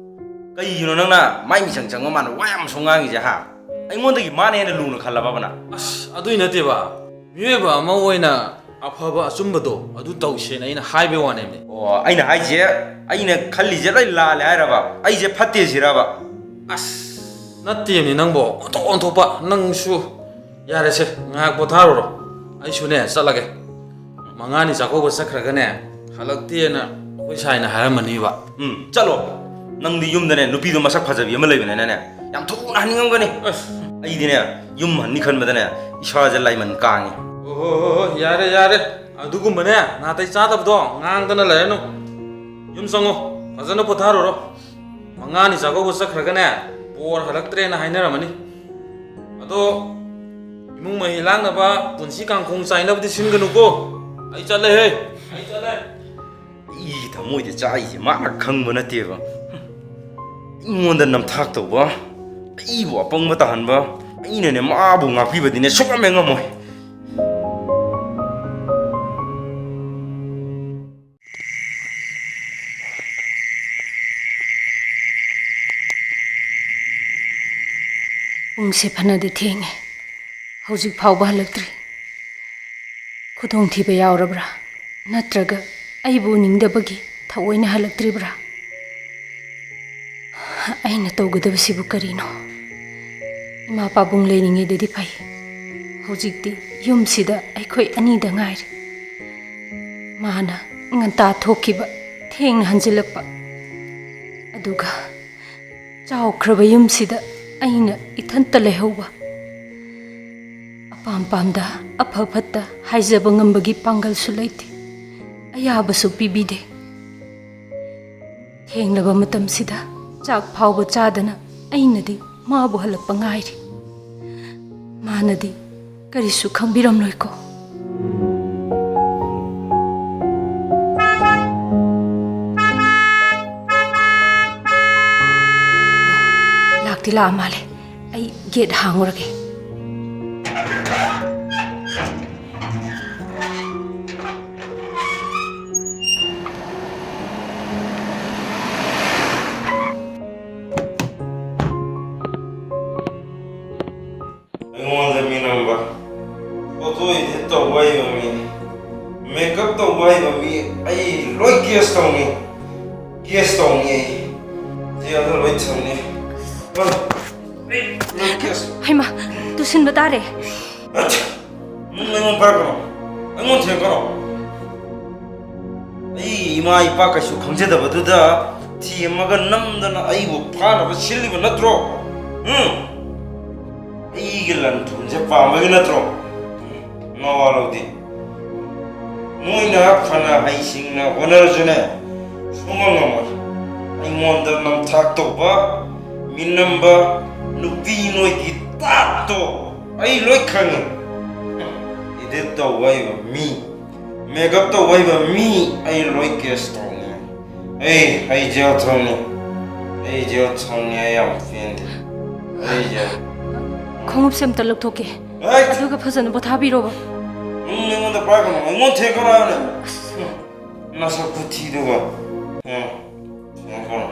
ꯀꯩꯒꯤꯅꯣ ꯅꯪꯅ ꯃꯥꯏ ꯃꯤꯆꯪ ꯆꯪꯕ ꯃꯥꯟꯕ ꯋꯥ ꯌꯥꯝ ꯁꯨꯝ ꯉꯥꯡꯉꯤꯁꯦ, ꯍꯥ? ꯑꯩꯉꯣꯟꯗꯒꯤ ꯃꯥꯅ ꯍꯦꯟꯅ ꯂꯨꯅ ꯈꯜꯂꯕꯕ ꯅꯪ? ꯑꯁ, ꯑꯗꯨꯏ ꯅꯠꯇꯦꯕ꯫ ꯃꯤꯑꯣꯏꯕ ꯑꯃ ꯑꯣꯏꯅ ꯑꯐꯕ ꯑꯆꯨꯝꯕꯗꯣ ꯑꯗꯨ ꯇꯧꯁꯦꯅ ꯑꯩꯅ ꯍꯥꯏꯕꯩ ꯋꯥꯅꯦꯃꯤ꯫ ꯑꯣ, ꯑꯩꯅ ꯍꯥꯏꯁꯦ, ꯑꯩꯅ ꯈꯜꯂꯤꯁꯦ ꯂꯣꯏ ꯂꯥꯜꯂꯦ ꯍꯥꯏꯔꯕ? ꯑꯩꯁꯦ ꯐꯠꯇꯦ ꯁꯤꯔꯕ? ꯑꯁ, ꯅꯠꯇꯦꯃꯤ ꯅꯪꯕꯣ, ꯑꯣꯟꯊꯣꯛ ꯑꯣꯟꯊꯣꯛꯄ, ꯅꯪꯁꯨ꯫ ꯌꯥꯔꯦꯁꯦ, ꯉꯥꯏꯍꯥꯛ ꯄꯣꯊꯥꯔꯨꯔꯣ, ꯑꯩꯁꯨꯅꯦ ꯆꯠꯂꯒꯦ꯫ ꯃꯉꯥꯅꯤ ꯆꯥꯛꯀꯧꯕ ꯆꯠꯈ꯭ꯔꯒꯅꯦ, ꯍꯜꯂꯛꯇꯦꯅ ꯑꯩꯈꯣꯏ ꯁꯥꯏꯅ ꯍꯥꯏꯔꯝꯃꯅꯤꯕ꯫ ꯎꯝ, ꯆꯠꯂꯣ꯫ ꯅꯪꯗꯤ ꯌꯨꯝꯗꯅꯦ ꯅꯨꯄꯤꯗꯣ ꯃꯁꯛ ꯐꯖꯕꯤ ꯑꯃ ꯂꯩꯕꯅꯤꯅꯅꯦ, ꯌꯥꯝ ꯊꯨꯅ ꯍꯟꯅꯤꯡꯉꯝꯒꯅꯤ꯫ ꯑꯁ, ꯑꯩꯗꯤꯅꯦ, ꯌꯨꯝ ꯍꯟꯅꯤ ꯈꯟꯕꯗꯅꯦ, ꯏꯁꯥꯁꯦ ꯂꯥꯏꯃꯟ ꯀꯥꯡꯉꯤ꯫ ꯑꯣ ꯍꯣ ꯍꯣ, ꯌꯥꯔꯦ ꯌꯥꯔꯦ, ꯑꯗꯨꯒꯨꯝꯕꯅꯦ ꯅꯥꯇꯩ ꯆꯥꯗꯕꯗꯣ ꯉꯥꯡꯗꯅ ꯂꯩꯔꯅꯨ꯫ ꯌꯨꯝ ꯆꯪꯉꯣ, ꯐꯖꯅ ꯄꯣꯊꯥꯔꯨꯔꯣ꯫ ꯃꯉꯥꯅꯤ ꯆꯥꯛꯀꯧꯕ ꯆꯠꯈ꯭ꯔꯒꯅꯦ, ꯕꯣꯔ ꯍꯜꯂꯛꯇ꯭ꯔꯦꯅ ꯍꯥꯏꯅꯔꯝꯃꯅꯤ꯫ ꯑꯗꯣ ꯏꯃꯨꯡ ꯃꯍꯤ ꯂꯥꯡꯅꯕ ꯄꯨꯟꯁꯤ ꯀꯥꯡꯈꯣꯡ ꯆꯥꯏꯅꯕꯗꯤ ꯁꯤꯟꯒꯅꯨꯀꯣ꯫ ꯑꯩ ꯆꯠꯂꯦꯍꯦ, ꯑꯩ ꯆꯠꯂꯦ꯫ ꯑꯩꯒꯤ ꯊꯃꯣꯏꯗ ꯆꯥꯛꯏꯁꯦ ꯃꯥꯅ ꯈꯪꯕ ꯅꯠꯇꯦꯕ꯫ ꯑꯩꯉꯣꯟꯗ ꯅꯝꯊꯥꯛ ꯇꯧꯕ, ꯑꯩꯕꯨ ꯑꯄꯪꯕ ꯇꯥꯍꯟꯕ, ꯑꯩꯅꯅꯦ ꯃꯥꯕꯨ ꯉꯥꯛꯄꯤꯕꯗꯤꯅꯦ ꯁꯨꯛꯉꯝ ꯍꯦꯛ ꯉꯝꯃꯣꯏ꯫ ꯄꯨꯡꯁꯦ ꯐꯅꯗꯤ ꯊꯦꯡꯉꯦ, ꯍꯧꯖꯤꯛ ꯐꯥꯎꯕ ꯍꯜꯂꯛꯇ꯭ꯔꯤ꯫ ꯈꯨꯗꯣꯡꯊꯤꯕ ꯌꯥꯎꯔꯕ꯭ꯔꯥ? ꯅꯠꯇ꯭ꯔꯒ ꯑꯩꯕꯨ ꯎꯅꯤꯡꯗꯕꯒꯤ ꯊꯑꯣꯏꯅ ꯍꯜꯂꯛꯇ꯭ꯔꯤꯕ꯭ꯔꯥ? ꯑꯩꯅ ꯇꯧꯒꯗꯕꯁꯤꯕꯨ ꯀꯔꯤꯅꯣ? ꯏꯃꯥ ꯄꯥꯕꯨꯡ ꯂꯩꯔꯤꯉꯩꯗꯗꯤ ꯐꯩ꯫ ꯍꯧꯖꯤꯛꯇꯤ ꯌꯨꯝꯁꯤꯗ ꯑꯩꯈꯣꯏ ꯑꯅꯤꯗ ꯉꯥꯏꯔꯦ꯫ ꯃꯥꯅ ꯉꯟꯇꯥ ꯊꯣꯛꯈꯤꯕ, ꯊꯦꯡꯅ ꯍꯟꯖꯤꯜꯂꯛꯄ, ꯑꯗꯨꯒ ꯆꯥꯎꯈ꯭ꯔꯕ ꯌꯨꯝꯁꯤꯗ ꯑꯩꯅ ꯏꯊꯟꯇ ꯂꯩꯍꯧꯕ꯫ ꯑꯄꯥꯝ ꯄꯥꯝꯗ, ꯑꯐ ꯐꯠꯇ ꯍꯥꯏꯖꯕ ꯉꯝꯕꯒꯤ ꯄꯥꯡꯒꯜꯁꯨ ꯂꯩꯇꯦ, ꯑꯌꯥꯕꯁꯨ ꯄꯤꯕꯤꯗꯦ꯫ ꯊꯦꯡꯂꯕ ꯃꯇꯝꯁꯤꯗ ꯆꯥꯛ ꯐꯥꯎꯕ ꯆꯥꯗꯅ ꯑꯩꯅꯗꯤ ꯃꯥꯕꯨ ꯍꯜꯂꯛꯄ ꯉꯥꯏꯔꯤ꯫ ꯃꯥꯅꯗꯤ ꯀꯔꯤꯁꯨ ꯈꯪꯕꯤꯔꯝꯂꯣꯏꯀꯣ꯫ ꯂꯥꯛꯇꯤ ꯂꯥꯛꯑ ꯃꯥꯜꯂꯦ꯫ ꯑꯩ ꯒꯦꯠ ꯍꯥꯡꯉꯨꯔꯒꯦ꯫ ꯑꯩꯉꯣꯟꯗ ꯃꯤꯅꯝꯕ, ꯐꯣꯇꯣ ꯏꯗꯤꯠ ꯇꯧꯕ ꯍꯩꯕ ꯃꯤ, ꯃꯦꯀꯞ ꯇꯧꯕ ꯍꯩꯕ ꯃꯤ, ꯑꯩ ꯂꯣꯏ ꯀꯦꯁ ꯇꯧꯅꯤ꯫ ꯀꯦꯁ ꯇꯧꯅꯤ ꯑꯩ꯫ ꯖꯦꯜꯗ ꯂꯣꯏ ꯊꯝꯅꯤ꯫ ꯑꯩ ꯂꯣꯏ ꯀꯦꯁ꯫ ꯍꯩꯃꯥ, ꯇꯨꯁꯤꯟꯕ ꯇꯥꯔꯦ꯫ ꯑꯠ! ꯅꯪ ꯑꯩꯉꯣꯟꯗ ꯄꯥꯏꯔꯛꯀꯅꯣ꯫ ꯑꯩꯉꯣꯟꯗ ꯊꯦꯡꯉꯛꯀꯅꯣ꯫ ꯑꯩ ꯏꯃꯥ ꯏꯄꯥ ꯀꯩꯁꯨ ꯈꯪꯖꯗꯕꯗꯨꯗ ꯊꯦꯝꯃꯒ ꯅꯝꯗꯅ ꯑꯩꯕꯨ ꯐꯥꯅꯕ ꯁꯤꯜꯂꯤꯕ ꯅꯠꯇ꯭ꯔꯣ? ꯎꯝ? ꯂꯟ ꯊꯨꯝꯁꯦ ꯄꯥꯝꯕꯒꯤ ꯅꯠꯇ꯭ꯔꯣ? ꯅꯋꯥ ꯂꯧꯗꯦ꯫ ꯅꯣꯏꯅ ꯐꯅ ꯍꯩꯁꯤꯡꯅ ꯍꯣꯠꯅꯔꯁꯨꯅꯦ, ꯁꯨꯡꯉꯝ ꯉꯝꯃꯣꯏ꯫ ꯑꯩꯉꯣꯟꯗ ꯅꯝꯊꯥꯛ ꯇꯧꯕ, ꯃꯤꯅꯝꯕ, ꯅꯨꯄꯤ ꯅꯣꯏꯒꯤ ꯇꯥꯠꯇꯣ ꯑꯩ ꯂꯣꯏ ꯈꯪꯉꯤ꯫ Edit ꯇꯧꯕ ꯍꯩꯕ ꯃꯤ, makeup ꯇꯧꯕ ꯍꯩꯕ ꯃꯤ ꯑꯩ ꯂꯣꯏ catch ꯇꯧꯅꯤ꯫ ꯑꯩ, ꯑꯩ jail ꯊꯝꯅꯤ꯫ ꯑꯩ jail ꯊꯝꯅꯤ, ꯑꯩ ꯌꯥꯝ ꯄꯦꯟꯗꯦ꯫ ꯑꯩ jail꯫ ꯈꯣꯡꯎꯞꯁꯦ ꯑꯝꯇ ꯂꯧꯊꯣꯛꯀꯦ꯫ ꯑꯩ ꯑꯗꯨꯒ ꯐꯖꯅ ꯄꯣꯊꯥꯕꯤꯔꯣꯕ꯫ ꯅꯪ ꯑꯩꯉꯣꯟꯗ ꯄꯥꯏꯔꯛꯀꯅꯨ, ꯑꯩꯉꯣꯟꯗ ꯊꯦꯡꯀꯅꯨ ꯍꯥꯏꯕꯅꯦ꯫ ꯅꯁꯛ ꯈꯨꯊꯤꯗꯨꯒ꯫ ꯎꯝ, ꯊꯦꯡꯀꯅꯨ꯫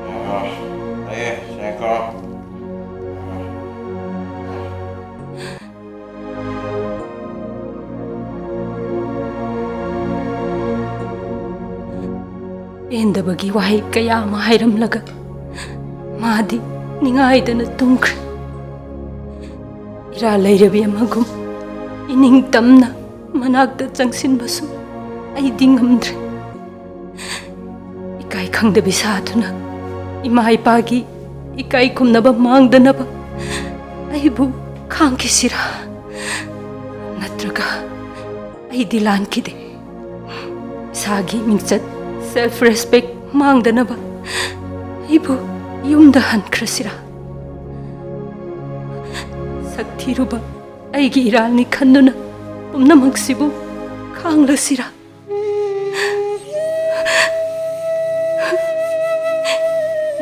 ꯊꯦꯡꯀꯅꯨ꯫ ꯑꯩ ꯊꯦꯡꯀꯅꯨ꯫ ꯄꯦꯟꯗꯕꯒꯤ ꯋꯥꯍꯩ ꯀꯌꯥ ꯑꯃ ꯍꯥꯏꯔꯝꯂꯒ ꯃꯥꯗꯤ ꯅꯤꯡꯉꯥꯏꯗꯅ ꯇꯨꯝꯈ꯭ꯔꯦ꯫ ꯏꯔꯥ ꯂꯩꯔꯕꯤ ꯑꯃꯒꯨꯝ ꯏꯅꯤꯡ ꯇꯝꯅ ꯃꯅꯥꯛꯇ ꯆꯪꯁꯤꯟꯕꯁꯨ ꯑꯩꯗꯤ ꯉꯝꯗ꯭ꯔꯦ꯫ ꯏꯀꯥꯏ ꯈꯪꯗꯕꯤ ꯁꯥꯗꯨꯅ ꯏꯃꯥ ꯏꯄꯥꯒꯤ ꯏꯀꯥꯏ ꯈꯨꯝꯅꯕ ꯃꯥꯡꯗꯅꯕ ꯑꯩꯕꯨ ꯈꯥꯡꯈꯤꯁꯤꯔꯥ? ꯅꯠꯇ꯭ꯔꯒ ꯑꯩꯗꯤ ꯂꯥꯟꯈꯤꯗꯦ꯫ ꯏꯁꯥꯒꯤ ꯃꯤꯡꯆꯠ, self respect ꯃꯥꯡꯗꯅꯕ ꯑꯩꯕꯨ ꯌꯨꯝꯗ ꯍꯟꯈ꯭ꯔꯁꯤꯔꯥ? ꯁꯛ ꯊꯤꯔꯨꯕ ꯑꯩꯒꯤ ꯏꯔꯥꯜꯅꯤ ꯈꯟꯗꯨꯅ ꯄꯨꯝꯅꯃꯛꯁꯤꯕꯨ ꯈꯥꯡꯂꯁꯤꯔꯥ?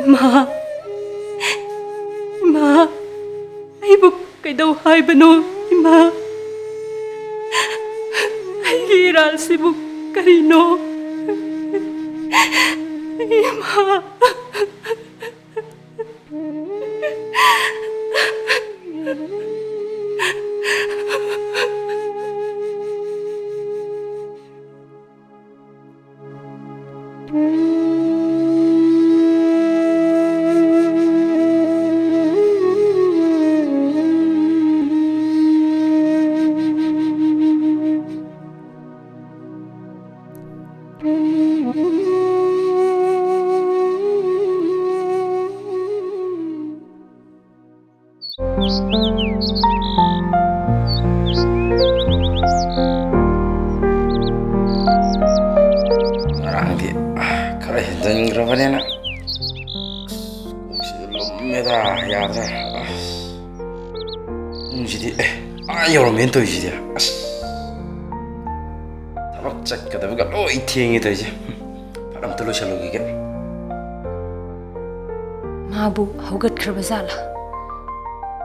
ꯏꯃꯥ, ꯏꯃꯥ, ꯑꯩꯕꯨ ꯀꯩꯗꯧ ꯍꯥꯏꯕꯅꯣ, ꯏꯃꯥ? ꯑꯩꯒꯤ ꯏꯔꯥꯜꯁꯤꯕꯨ ꯀꯔꯤꯅꯣ? ꯏꯃꯥ꯫ ꯉꯔꯥꯡꯗꯤ ꯈꯔ ꯍꯦꯟꯖꯟꯈ꯭ꯔꯕꯅꯤꯅ ꯀꯣꯛꯁꯤꯁꯨ ꯂꯨꯝꯃꯦꯗ, ꯌꯥꯗ꯭ꯔꯦ꯫ ꯑꯁ, ꯄꯨꯡꯁꯤꯗꯤ, ꯑꯦ, ꯑꯥ ꯌꯧꯔꯝꯃꯦꯅ ꯇꯧꯔꯤꯁꯤꯗꯤ꯫ ꯑꯁ, ꯊꯕꯛ ꯆꯠꯀꯗꯕꯒ ꯂꯣꯏ ꯊꯦꯡꯉꯦ ꯇꯧꯔꯤꯁꯦ꯫ ꯐꯠ ꯑꯝꯇ ꯂꯣꯏꯁꯜꯂꯨꯈꯤꯒꯦ꯫ ꯃꯥꯕꯨ ꯍꯧꯒꯠꯈ꯭ꯔꯕ ꯖꯥꯠꯂꯥ?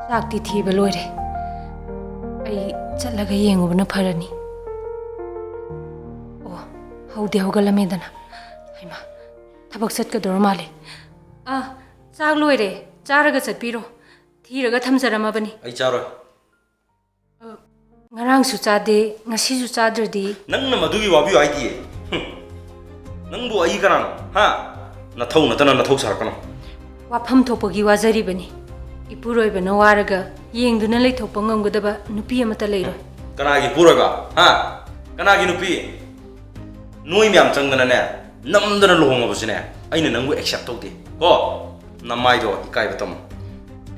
ꯆꯥꯛꯇꯤ ꯊꯤꯕ ꯂꯣꯏꯔꯦ꯫ ꯑꯩ ꯆꯠꯂꯒ ꯌꯦꯡꯉꯨꯕꯅ ꯐꯔꯅꯤ꯫ ꯑꯣ, ꯍꯧꯗꯤ ꯍꯧꯒꯠꯂꯝꯃꯦꯗꯅ꯫ ꯍꯩꯃꯥ, ꯊꯕꯛ ꯆꯠꯀꯗꯧꯔ ꯃꯥꯜꯂꯦ꯫ ꯑꯥ, ꯆꯥꯛ ꯂꯣꯏꯔꯦ꯫ ꯆꯥꯔꯒ ꯆꯠꯄꯤꯔꯣ꯫ ꯊꯤꯔꯒ ꯊꯝꯖꯔꯝꯃꯕꯅꯤ꯫ ꯑꯩ ꯆꯥꯔꯣꯏ꯫ ꯑ, ꯉꯔꯥꯡꯁꯨ ꯆꯥꯗꯦ, ꯉꯁꯤꯁꯨ ꯆꯥꯗ꯭ꯔꯗꯤ? ꯅꯪꯅ ꯃꯗꯨꯒꯤ ꯋꯥꯕꯤꯌꯨ ꯍꯥꯏꯗꯤꯌꯦ꯫ ꯍꯨꯝ꯫ ꯅꯪꯕꯨ ꯑꯩ ꯀꯅꯥꯅꯣ? ꯍꯥ? ꯅꯊꯧ ꯅꯠꯇꯅ ꯅꯊꯧ ꯁꯥꯔꯛꯀꯅꯨ꯫ ꯋꯥꯐꯝ ꯊꯣꯛꯄꯒꯤ ꯋꯥꯖꯔꯤꯕꯅꯤ꯫ ꯏꯄꯨꯔꯣꯏꯕꯅ ꯋꯥꯔꯒ ꯌꯦꯡꯗꯨꯅ ꯂꯩꯊꯣꯛꯄ ꯉꯝꯒꯗꯕ ꯅꯨꯄꯤ ꯑꯃꯠꯇ ꯂꯩꯔꯣꯏ꯫ ꯀꯅꯥꯒꯤ ꯏꯄꯨꯔꯣꯏꯕ? ꯍꯥ? ꯀꯅꯥꯒꯤ ꯅꯨꯄꯤ? ꯅꯣꯏ ꯃꯌꯥꯝ ꯆꯪꯗꯅꯅꯦ, ꯅꯝꯗꯅ ꯂꯨꯍꯣꯡꯉꯕꯁꯤꯅꯦ, ꯑꯩꯅ ꯅꯪꯕꯨ accept ꯇꯧꯗꯦ꯫ ꯀꯣ? ꯅꯃꯥꯏꯗꯣ ꯏꯀꯥꯏꯕ ꯇꯝꯃꯨ꯫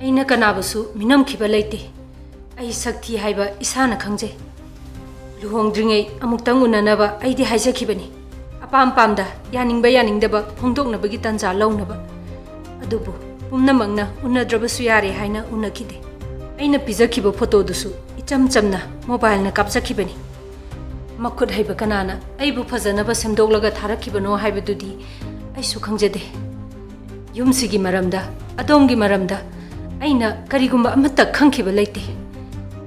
ꯑꯩꯅ ꯀꯅꯥꯕꯨꯁꯨ ꯃꯤꯅꯝꯈꯤꯕ ꯂꯩꯇꯦ꯫ ꯑꯩ ꯁꯛ ꯊꯤ ꯍꯥꯏꯕ ꯏꯁꯥꯅ ꯈꯪꯖꯩ꯫ ꯂꯨꯍꯣꯡꯗ꯭ꯔꯤꯉꯩ ꯑꯃꯨꯛꯇꯪ ꯎꯅꯅꯕ ꯑꯩꯗꯤ ꯍꯥꯏꯖꯈꯤꯕꯅꯤ꯫ ꯑꯄꯥꯝ ꯄꯥꯝꯗ, ꯌꯥꯅꯤꯡꯕ ꯌꯥꯅꯤꯡꯗꯕ ꯐꯣꯡꯗꯣꯛꯅꯕꯒꯤ ꯇꯥꯟꯖꯥ ꯂꯧꯅꯕ꯫ ꯑꯗꯨꯕꯨ ꯄꯨꯝꯅꯃꯛꯅ ꯎꯅꯗ꯭ꯔꯕꯁꯨ ꯌꯥꯔꯦ ꯍꯥꯏꯅ ꯎꯅꯈꯤꯗꯦ꯫ ꯑꯩꯅ ꯄꯤꯖꯈꯤꯕ ꯐꯣꯇꯣꯗꯨꯁꯨ ꯏꯆꯝ ꯆꯝꯅ mobileꯅ ꯀꯥꯞꯆꯈꯤꯕꯅꯤ꯫ ꯃꯈꯨꯠ ꯍꯩꯕ ꯀꯅꯥꯅ ꯑꯩꯕꯨ ꯐꯖꯅꯕ ꯁꯦꯝꯗꯣꯛꯂꯒ ꯊꯥꯔꯛꯈꯤꯕꯅꯣ ꯍꯥꯏꯕꯗꯨꯗꯤ ꯑꯩꯁꯨ ꯈꯪꯖꯗꯦ꯫ ꯌꯨꯝꯁꯤꯒꯤ ꯃꯔꯝꯗ, ꯑꯗꯣꯝꯒꯤ ꯃꯔꯝꯗ ꯑꯩꯅ ꯀꯔꯤꯒꯨꯝꯕ ꯑꯃꯠꯇ ꯈꯪꯈꯤꯕ ꯂꯩꯇꯦ꯫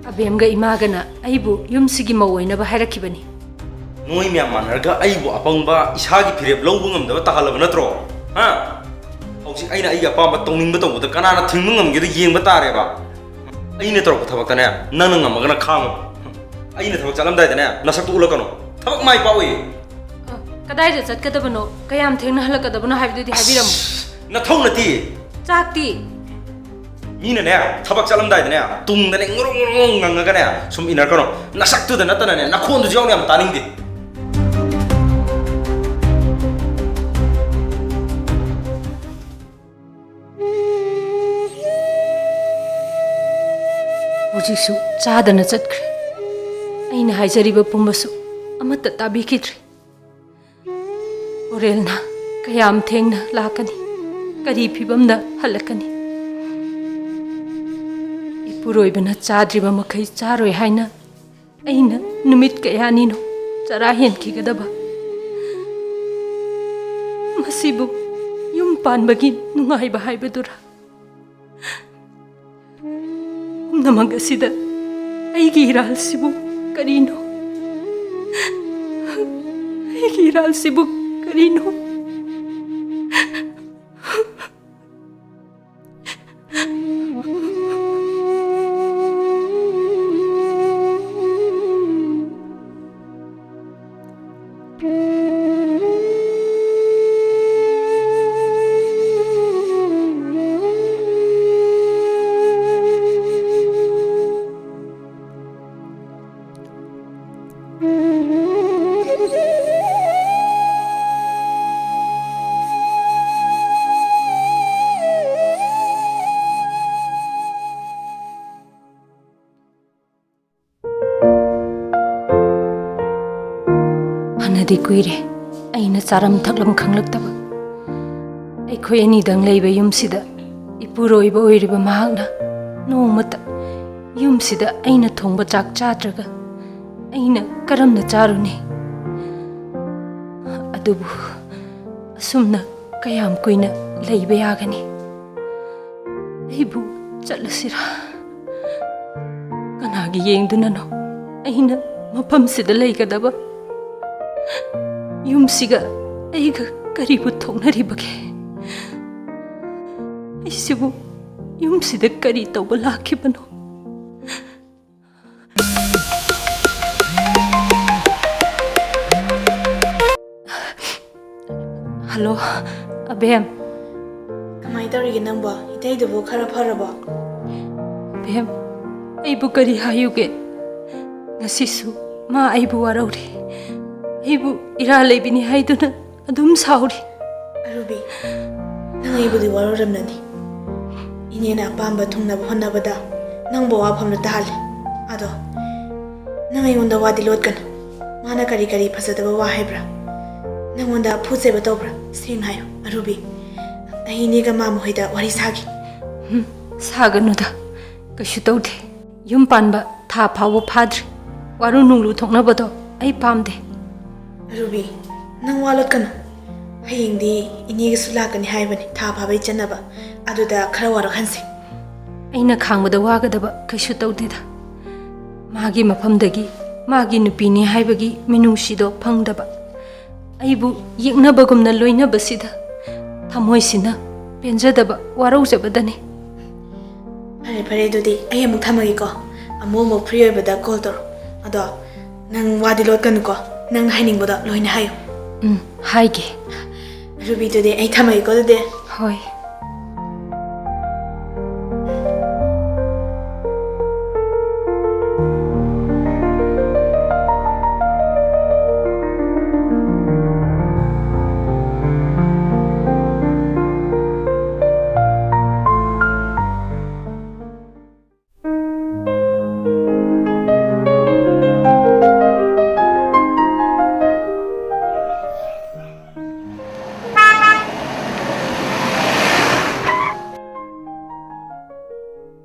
ꯑꯕꯦꯝꯒ ꯏꯃꯥꯒꯅ ꯑꯩꯕꯨ ꯌꯨꯝꯁꯤꯒꯤ ꯃꯧ ꯑꯣꯏꯅꯕ ꯍꯥꯏꯔꯛꯈꯤꯕꯅꯤ꯫ ꯅꯣꯏ ꯃꯌꯥꯝ ꯃꯥꯟꯅꯔꯒ ꯑꯩꯕꯨ ꯑꯄꯪꯕ, ꯏꯁꯥꯒꯤ ꯐꯤꯔꯦꯞ ꯂꯧꯕ ꯉꯝꯗꯕ ꯇꯥꯍꯜꯂꯕ ꯅꯠꯇ꯭ꯔꯣ? ꯍꯥ? ꯍꯧꯖꯤꯛ ꯑꯩꯅ ꯑꯩꯒꯤ ꯑꯄꯥꯝꯕ ꯇꯧꯅꯤꯡꯕ ꯇꯧꯕꯗ ꯀꯅꯥꯅ ꯊꯤꯡꯕ ꯉꯝꯒꯦꯗꯣ ꯌꯦꯡꯕ ꯇꯥꯔꯦꯕ꯫ ꯑꯩꯅ ꯇꯧꯔꯛꯄ ꯊꯕꯛꯇꯅꯦ, ꯅꯪꯅ ꯉꯝꯃꯒꯅ ꯈꯥꯡꯉꯨ꯫ ꯑꯩꯅ ꯊꯕꯛ ꯆꯠꯂꯝꯗꯥꯏꯗꯅꯦ, ꯅꯁꯛꯇꯨ ꯎꯠꯂꯛꯀꯅꯨ꯫ ꯊꯕꯛ ꯃꯥꯏ ꯄꯥꯛꯑꯣꯏꯌꯦ꯫ ꯑ, ꯀꯗꯥꯏꯗ ꯆꯠꯀꯗꯕꯅꯣ, ꯀꯌꯥꯝ ꯊꯦꯡꯅ ꯍꯜꯂꯛꯀꯗꯕꯅꯣ ꯍꯥꯏꯕꯗꯨꯗꯤ ꯍꯥꯏꯕꯤꯔꯝꯃꯨ꯫ ꯅꯊꯧ ꯅꯠꯇꯦ꯫ ꯆꯥꯛꯇꯤ? ꯃꯤꯅꯅꯦ, ꯊꯕꯛ ꯆꯠꯂꯝꯗꯥꯏꯗꯅꯦ, ꯇꯨꯡꯗꯅꯦ ꯉꯔꯣꯡ ꯉꯔꯣꯡ ꯉꯪꯉꯒꯅꯦ, ꯁꯨꯝ ꯏꯟꯅꯔꯛꯀꯅꯣ꯫ ꯅꯁꯛꯇꯨꯗ ꯅꯠꯇꯅꯅꯦ, ꯅꯈꯣꯟꯗꯨꯁꯨ ꯌꯥꯎꯅ ꯌꯥꯝ ꯇꯥꯅꯤꯡꯗꯦ꯫ ꯍꯧꯖꯤꯛꯁꯨ ꯆꯥꯗꯅ ꯆꯠꯈ꯭ꯔꯦ꯫ ꯑꯩꯅ ꯍꯥꯏꯖꯔꯤꯕ ꯄꯨꯝꯕꯁꯨ ꯑꯃꯠꯇ ꯇꯥꯕꯤꯈꯤꯗ꯭ꯔꯦ꯫ ꯀꯣꯔꯦꯜꯅ ꯀꯌꯥꯝ ꯊꯦꯡꯅ ꯂꯥꯛꯀꯅꯤ, ꯀꯔꯤ ꯐꯤꯕꯝꯗ ꯍꯜꯂꯛꯀꯅꯤ? ꯏꯄꯨꯔꯣꯏꯕꯅ ꯆꯥꯗ꯭ꯔꯤꯕ ꯃꯈꯩ ꯆꯥꯔꯣꯏ ꯍꯥꯏꯅ ꯑꯩꯅ ꯅꯨꯃꯤꯠ ꯀꯌꯥꯅꯤꯅꯣ ꯆꯔꯥ ꯍꯦꯟꯈꯤꯒꯗꯕ? ꯃꯁꯤꯕꯨ ꯌꯨꯝ ꯄꯥꯟꯕꯒꯤ ꯅꯨꯡꯉꯥꯏꯕ ꯍꯥꯏꯕꯗꯨꯔꯥ? ꯄꯨꯝꯅꯃꯛ ꯑꯁꯤꯗ ꯑꯩꯒꯤ ꯏꯔꯥꯜꯁꯤꯕꯨ ꯀꯔꯤꯅꯣ? ꯑꯩꯒꯤ ꯏꯔꯥꯜꯁꯤꯕꯨ ꯀꯔꯤꯅꯣ? ꯐꯅꯗꯤ ꯀꯨꯏꯔꯦ ꯑꯩꯅ ꯆꯥꯔꯝ ꯊꯛꯂꯝ ꯈꯪꯂꯛꯇꯕ꯫ ꯑꯩꯈꯣꯏ ꯑꯅꯤꯗꯪ ꯂꯩꯕ ꯌꯨꯝꯁꯤꯗ ꯏꯄꯨꯔꯣꯏꯕ ꯑꯣꯏꯔꯤꯕ ꯃꯍꯥꯛꯅ ꯅꯣꯡꯃꯇ ꯌꯨꯝꯁꯤꯗ ꯑꯩꯅ ꯊꯣꯡꯕ ꯆꯥꯛ ꯆꯥꯗ꯭ꯔꯒ ꯑꯩꯅ ꯀꯔꯝꯅ ꯆꯥꯔꯨꯅꯤ? ꯑꯗꯨꯕꯨ ꯑꯁꯨꯝꯅ ꯀꯌꯥꯝ ꯀꯨꯏꯅ ꯂꯩꯕ ꯌꯥꯒꯅꯤ? ꯑꯩꯕꯨ ꯆꯠꯂꯁꯤꯔꯥ? ꯀꯅꯥꯒꯤ ꯌꯦꯡꯗꯨꯅꯅꯣ ꯑꯩꯅ ꯃꯐꯝꯁꯤꯗ ꯂꯩꯒꯗꯕ? ꯌꯨꯝꯁꯤꯒ ꯑꯩꯒ ꯀꯔꯤꯕꯨ ꯊꯣꯛꯅꯔꯤꯕꯒꯦ? ꯑꯩꯁꯤꯕꯨ ꯌꯨꯝꯁꯤꯗ ꯀꯔꯤ ꯇꯧꯕ ꯂꯥꯛꯈꯤꯕꯅꯣ? ꯍꯜꯂꯣ, ꯑꯕꯦꯝ꯫ ꯀꯃꯥꯏ ꯇꯧꯔꯤꯒꯦ ꯅꯪꯕꯣ? ꯏꯇꯩꯗꯨꯕꯨ ꯈꯔ ꯐꯔꯕꯣ? ꯑꯕꯦꯝ, ꯑꯩꯕꯨ ꯀꯔꯤ ꯍꯥꯏꯌꯨꯒꯦ? ꯉꯁꯤꯁꯨ ꯃꯥ ꯑꯩꯕꯨ ꯋꯥꯔꯧꯔꯤ꯫ ꯑꯩꯕꯨ ꯏꯔꯥ ꯂꯩꯕꯤꯅꯤ ꯍꯥꯏꯗꯨꯅ ꯑꯗꯨꯝ ꯁꯥꯎꯔꯤ꯫ ꯑꯔꯨꯕꯤ, ꯅꯪ ꯑꯩꯕꯨꯗꯤ ꯋꯥꯔꯧꯔꯝꯂꯅꯤ꯫ ꯏꯅꯦꯅ ꯑꯄꯥꯝꯕ ꯊꯨꯡꯅꯕ ꯍꯣꯠꯅꯕꯗ ꯅꯪꯕꯨ ꯋꯥꯐꯝꯗ ꯇꯥꯍꯜꯂꯦ꯫ ꯑꯗꯣ ꯅꯪ ꯑꯩꯉꯣꯟꯗ ꯋꯥꯗꯤ ꯂꯣꯠꯀꯅꯨ꯫ ꯃꯥꯅ ꯀꯔꯤ ꯀꯔꯤ ꯐꯖꯗꯕ ꯋꯥ ꯍꯥꯏꯕ꯭ꯔꯥ? ꯅꯪꯉꯣꯟꯗ ꯐꯨ ꯆꯩꯕ ꯇꯧꯕ꯭ꯔꯥ? ꯁꯦꯡꯅ ꯍꯥꯏꯌꯨ, ꯑꯔꯨꯕꯤ꯫ ꯑꯩ ꯏꯅꯦꯒ ꯃꯥꯃ ꯍꯣꯏꯗ ꯋꯥꯔꯤ ꯁꯥꯒꯦ꯫ ꯍꯨꯝ, ꯁꯥꯒꯅꯨꯗ꯫ ꯀꯩꯁꯨ ꯇꯧꯗꯦ꯫ ꯌꯨꯝ ꯄꯥꯟꯕ ꯊꯥ ꯐꯥꯎꯕ ꯐꯥꯗ꯭ꯔꯤ꯫ ꯋꯥꯔꯨ ꯅꯨꯡꯂꯨ ꯊꯣꯛꯅꯕꯗꯣ ꯑꯩ ꯄꯥꯝꯗꯦ꯫ ꯑꯔꯨꯕꯤ, ꯅꯪ ꯋꯥ ꯂꯣꯠꯀꯅꯨ꯫ ꯍꯌꯦꯡꯗꯤ ꯏꯅꯦꯒꯁꯨ ꯂꯥꯛꯀꯅꯤ ꯍꯥꯏꯕꯅꯤ, ꯊꯥ ꯐꯥꯕ ꯏꯆꯟꯅꯕ꯫ ꯑꯗꯨꯗ ꯈꯔ ꯋꯥꯔꯛꯍꯟꯁꯤ꯫ ꯑꯩꯅ ꯈꯥꯡꯕꯗ ꯋꯥꯒꯗꯕ ꯀꯩꯁꯨ ꯇꯧꯗꯦꯗ꯫ ꯃꯥꯒꯤ ꯃꯐꯝꯗꯒꯤ ꯃꯥꯒꯤ ꯅꯨꯄꯤꯅꯤ ꯍꯥꯏꯕꯒꯤ ꯃꯤꯅꯨꯡꯁꯤꯗꯣ ꯐꯪꯗꯕ꯫ ꯑꯩꯕꯨ ꯌꯦꯛꯅꯕꯒꯨꯝꯅ ꯂꯣꯏꯅꯕꯁꯤꯗ ꯊꯃꯣꯏꯁꯤꯅ ꯄꯦꯟꯖꯗꯕ, ꯋꯥꯔꯧꯖꯕꯗꯅꯤ꯫ ꯐꯔꯦ, ꯐꯔꯦ, ꯑꯗꯨꯗꯤ ꯑꯩ ꯑꯃꯨꯛ ꯊꯝꯃꯒꯦꯀꯣ꯫ ꯑꯃꯨꯛ ꯑꯃꯨꯛ ꯐ꯭ꯔꯤ ꯑꯣꯏꯕꯗ ꯀꯣꯜ ꯇꯧꯔꯣ꯫ ꯑꯗꯣ ꯅꯪ ꯋꯥꯗꯤ ꯂꯣꯠꯀꯅꯨꯀꯣ꯫ ꯅꯪꯅ ꯍꯥꯏꯅꯤꯡꯕꯗꯣ ꯂꯣꯏꯅ ꯍꯥꯏꯌꯨ꯫ ꯎꯝ, ꯍꯥꯏꯒꯦ꯫ ꯔꯨꯕꯤꯗꯨꯗꯤ ꯑꯩ ꯊꯝꯃꯒꯦꯀꯣ ꯑꯗꯨꯗꯤ꯫ ꯍꯣꯏ꯫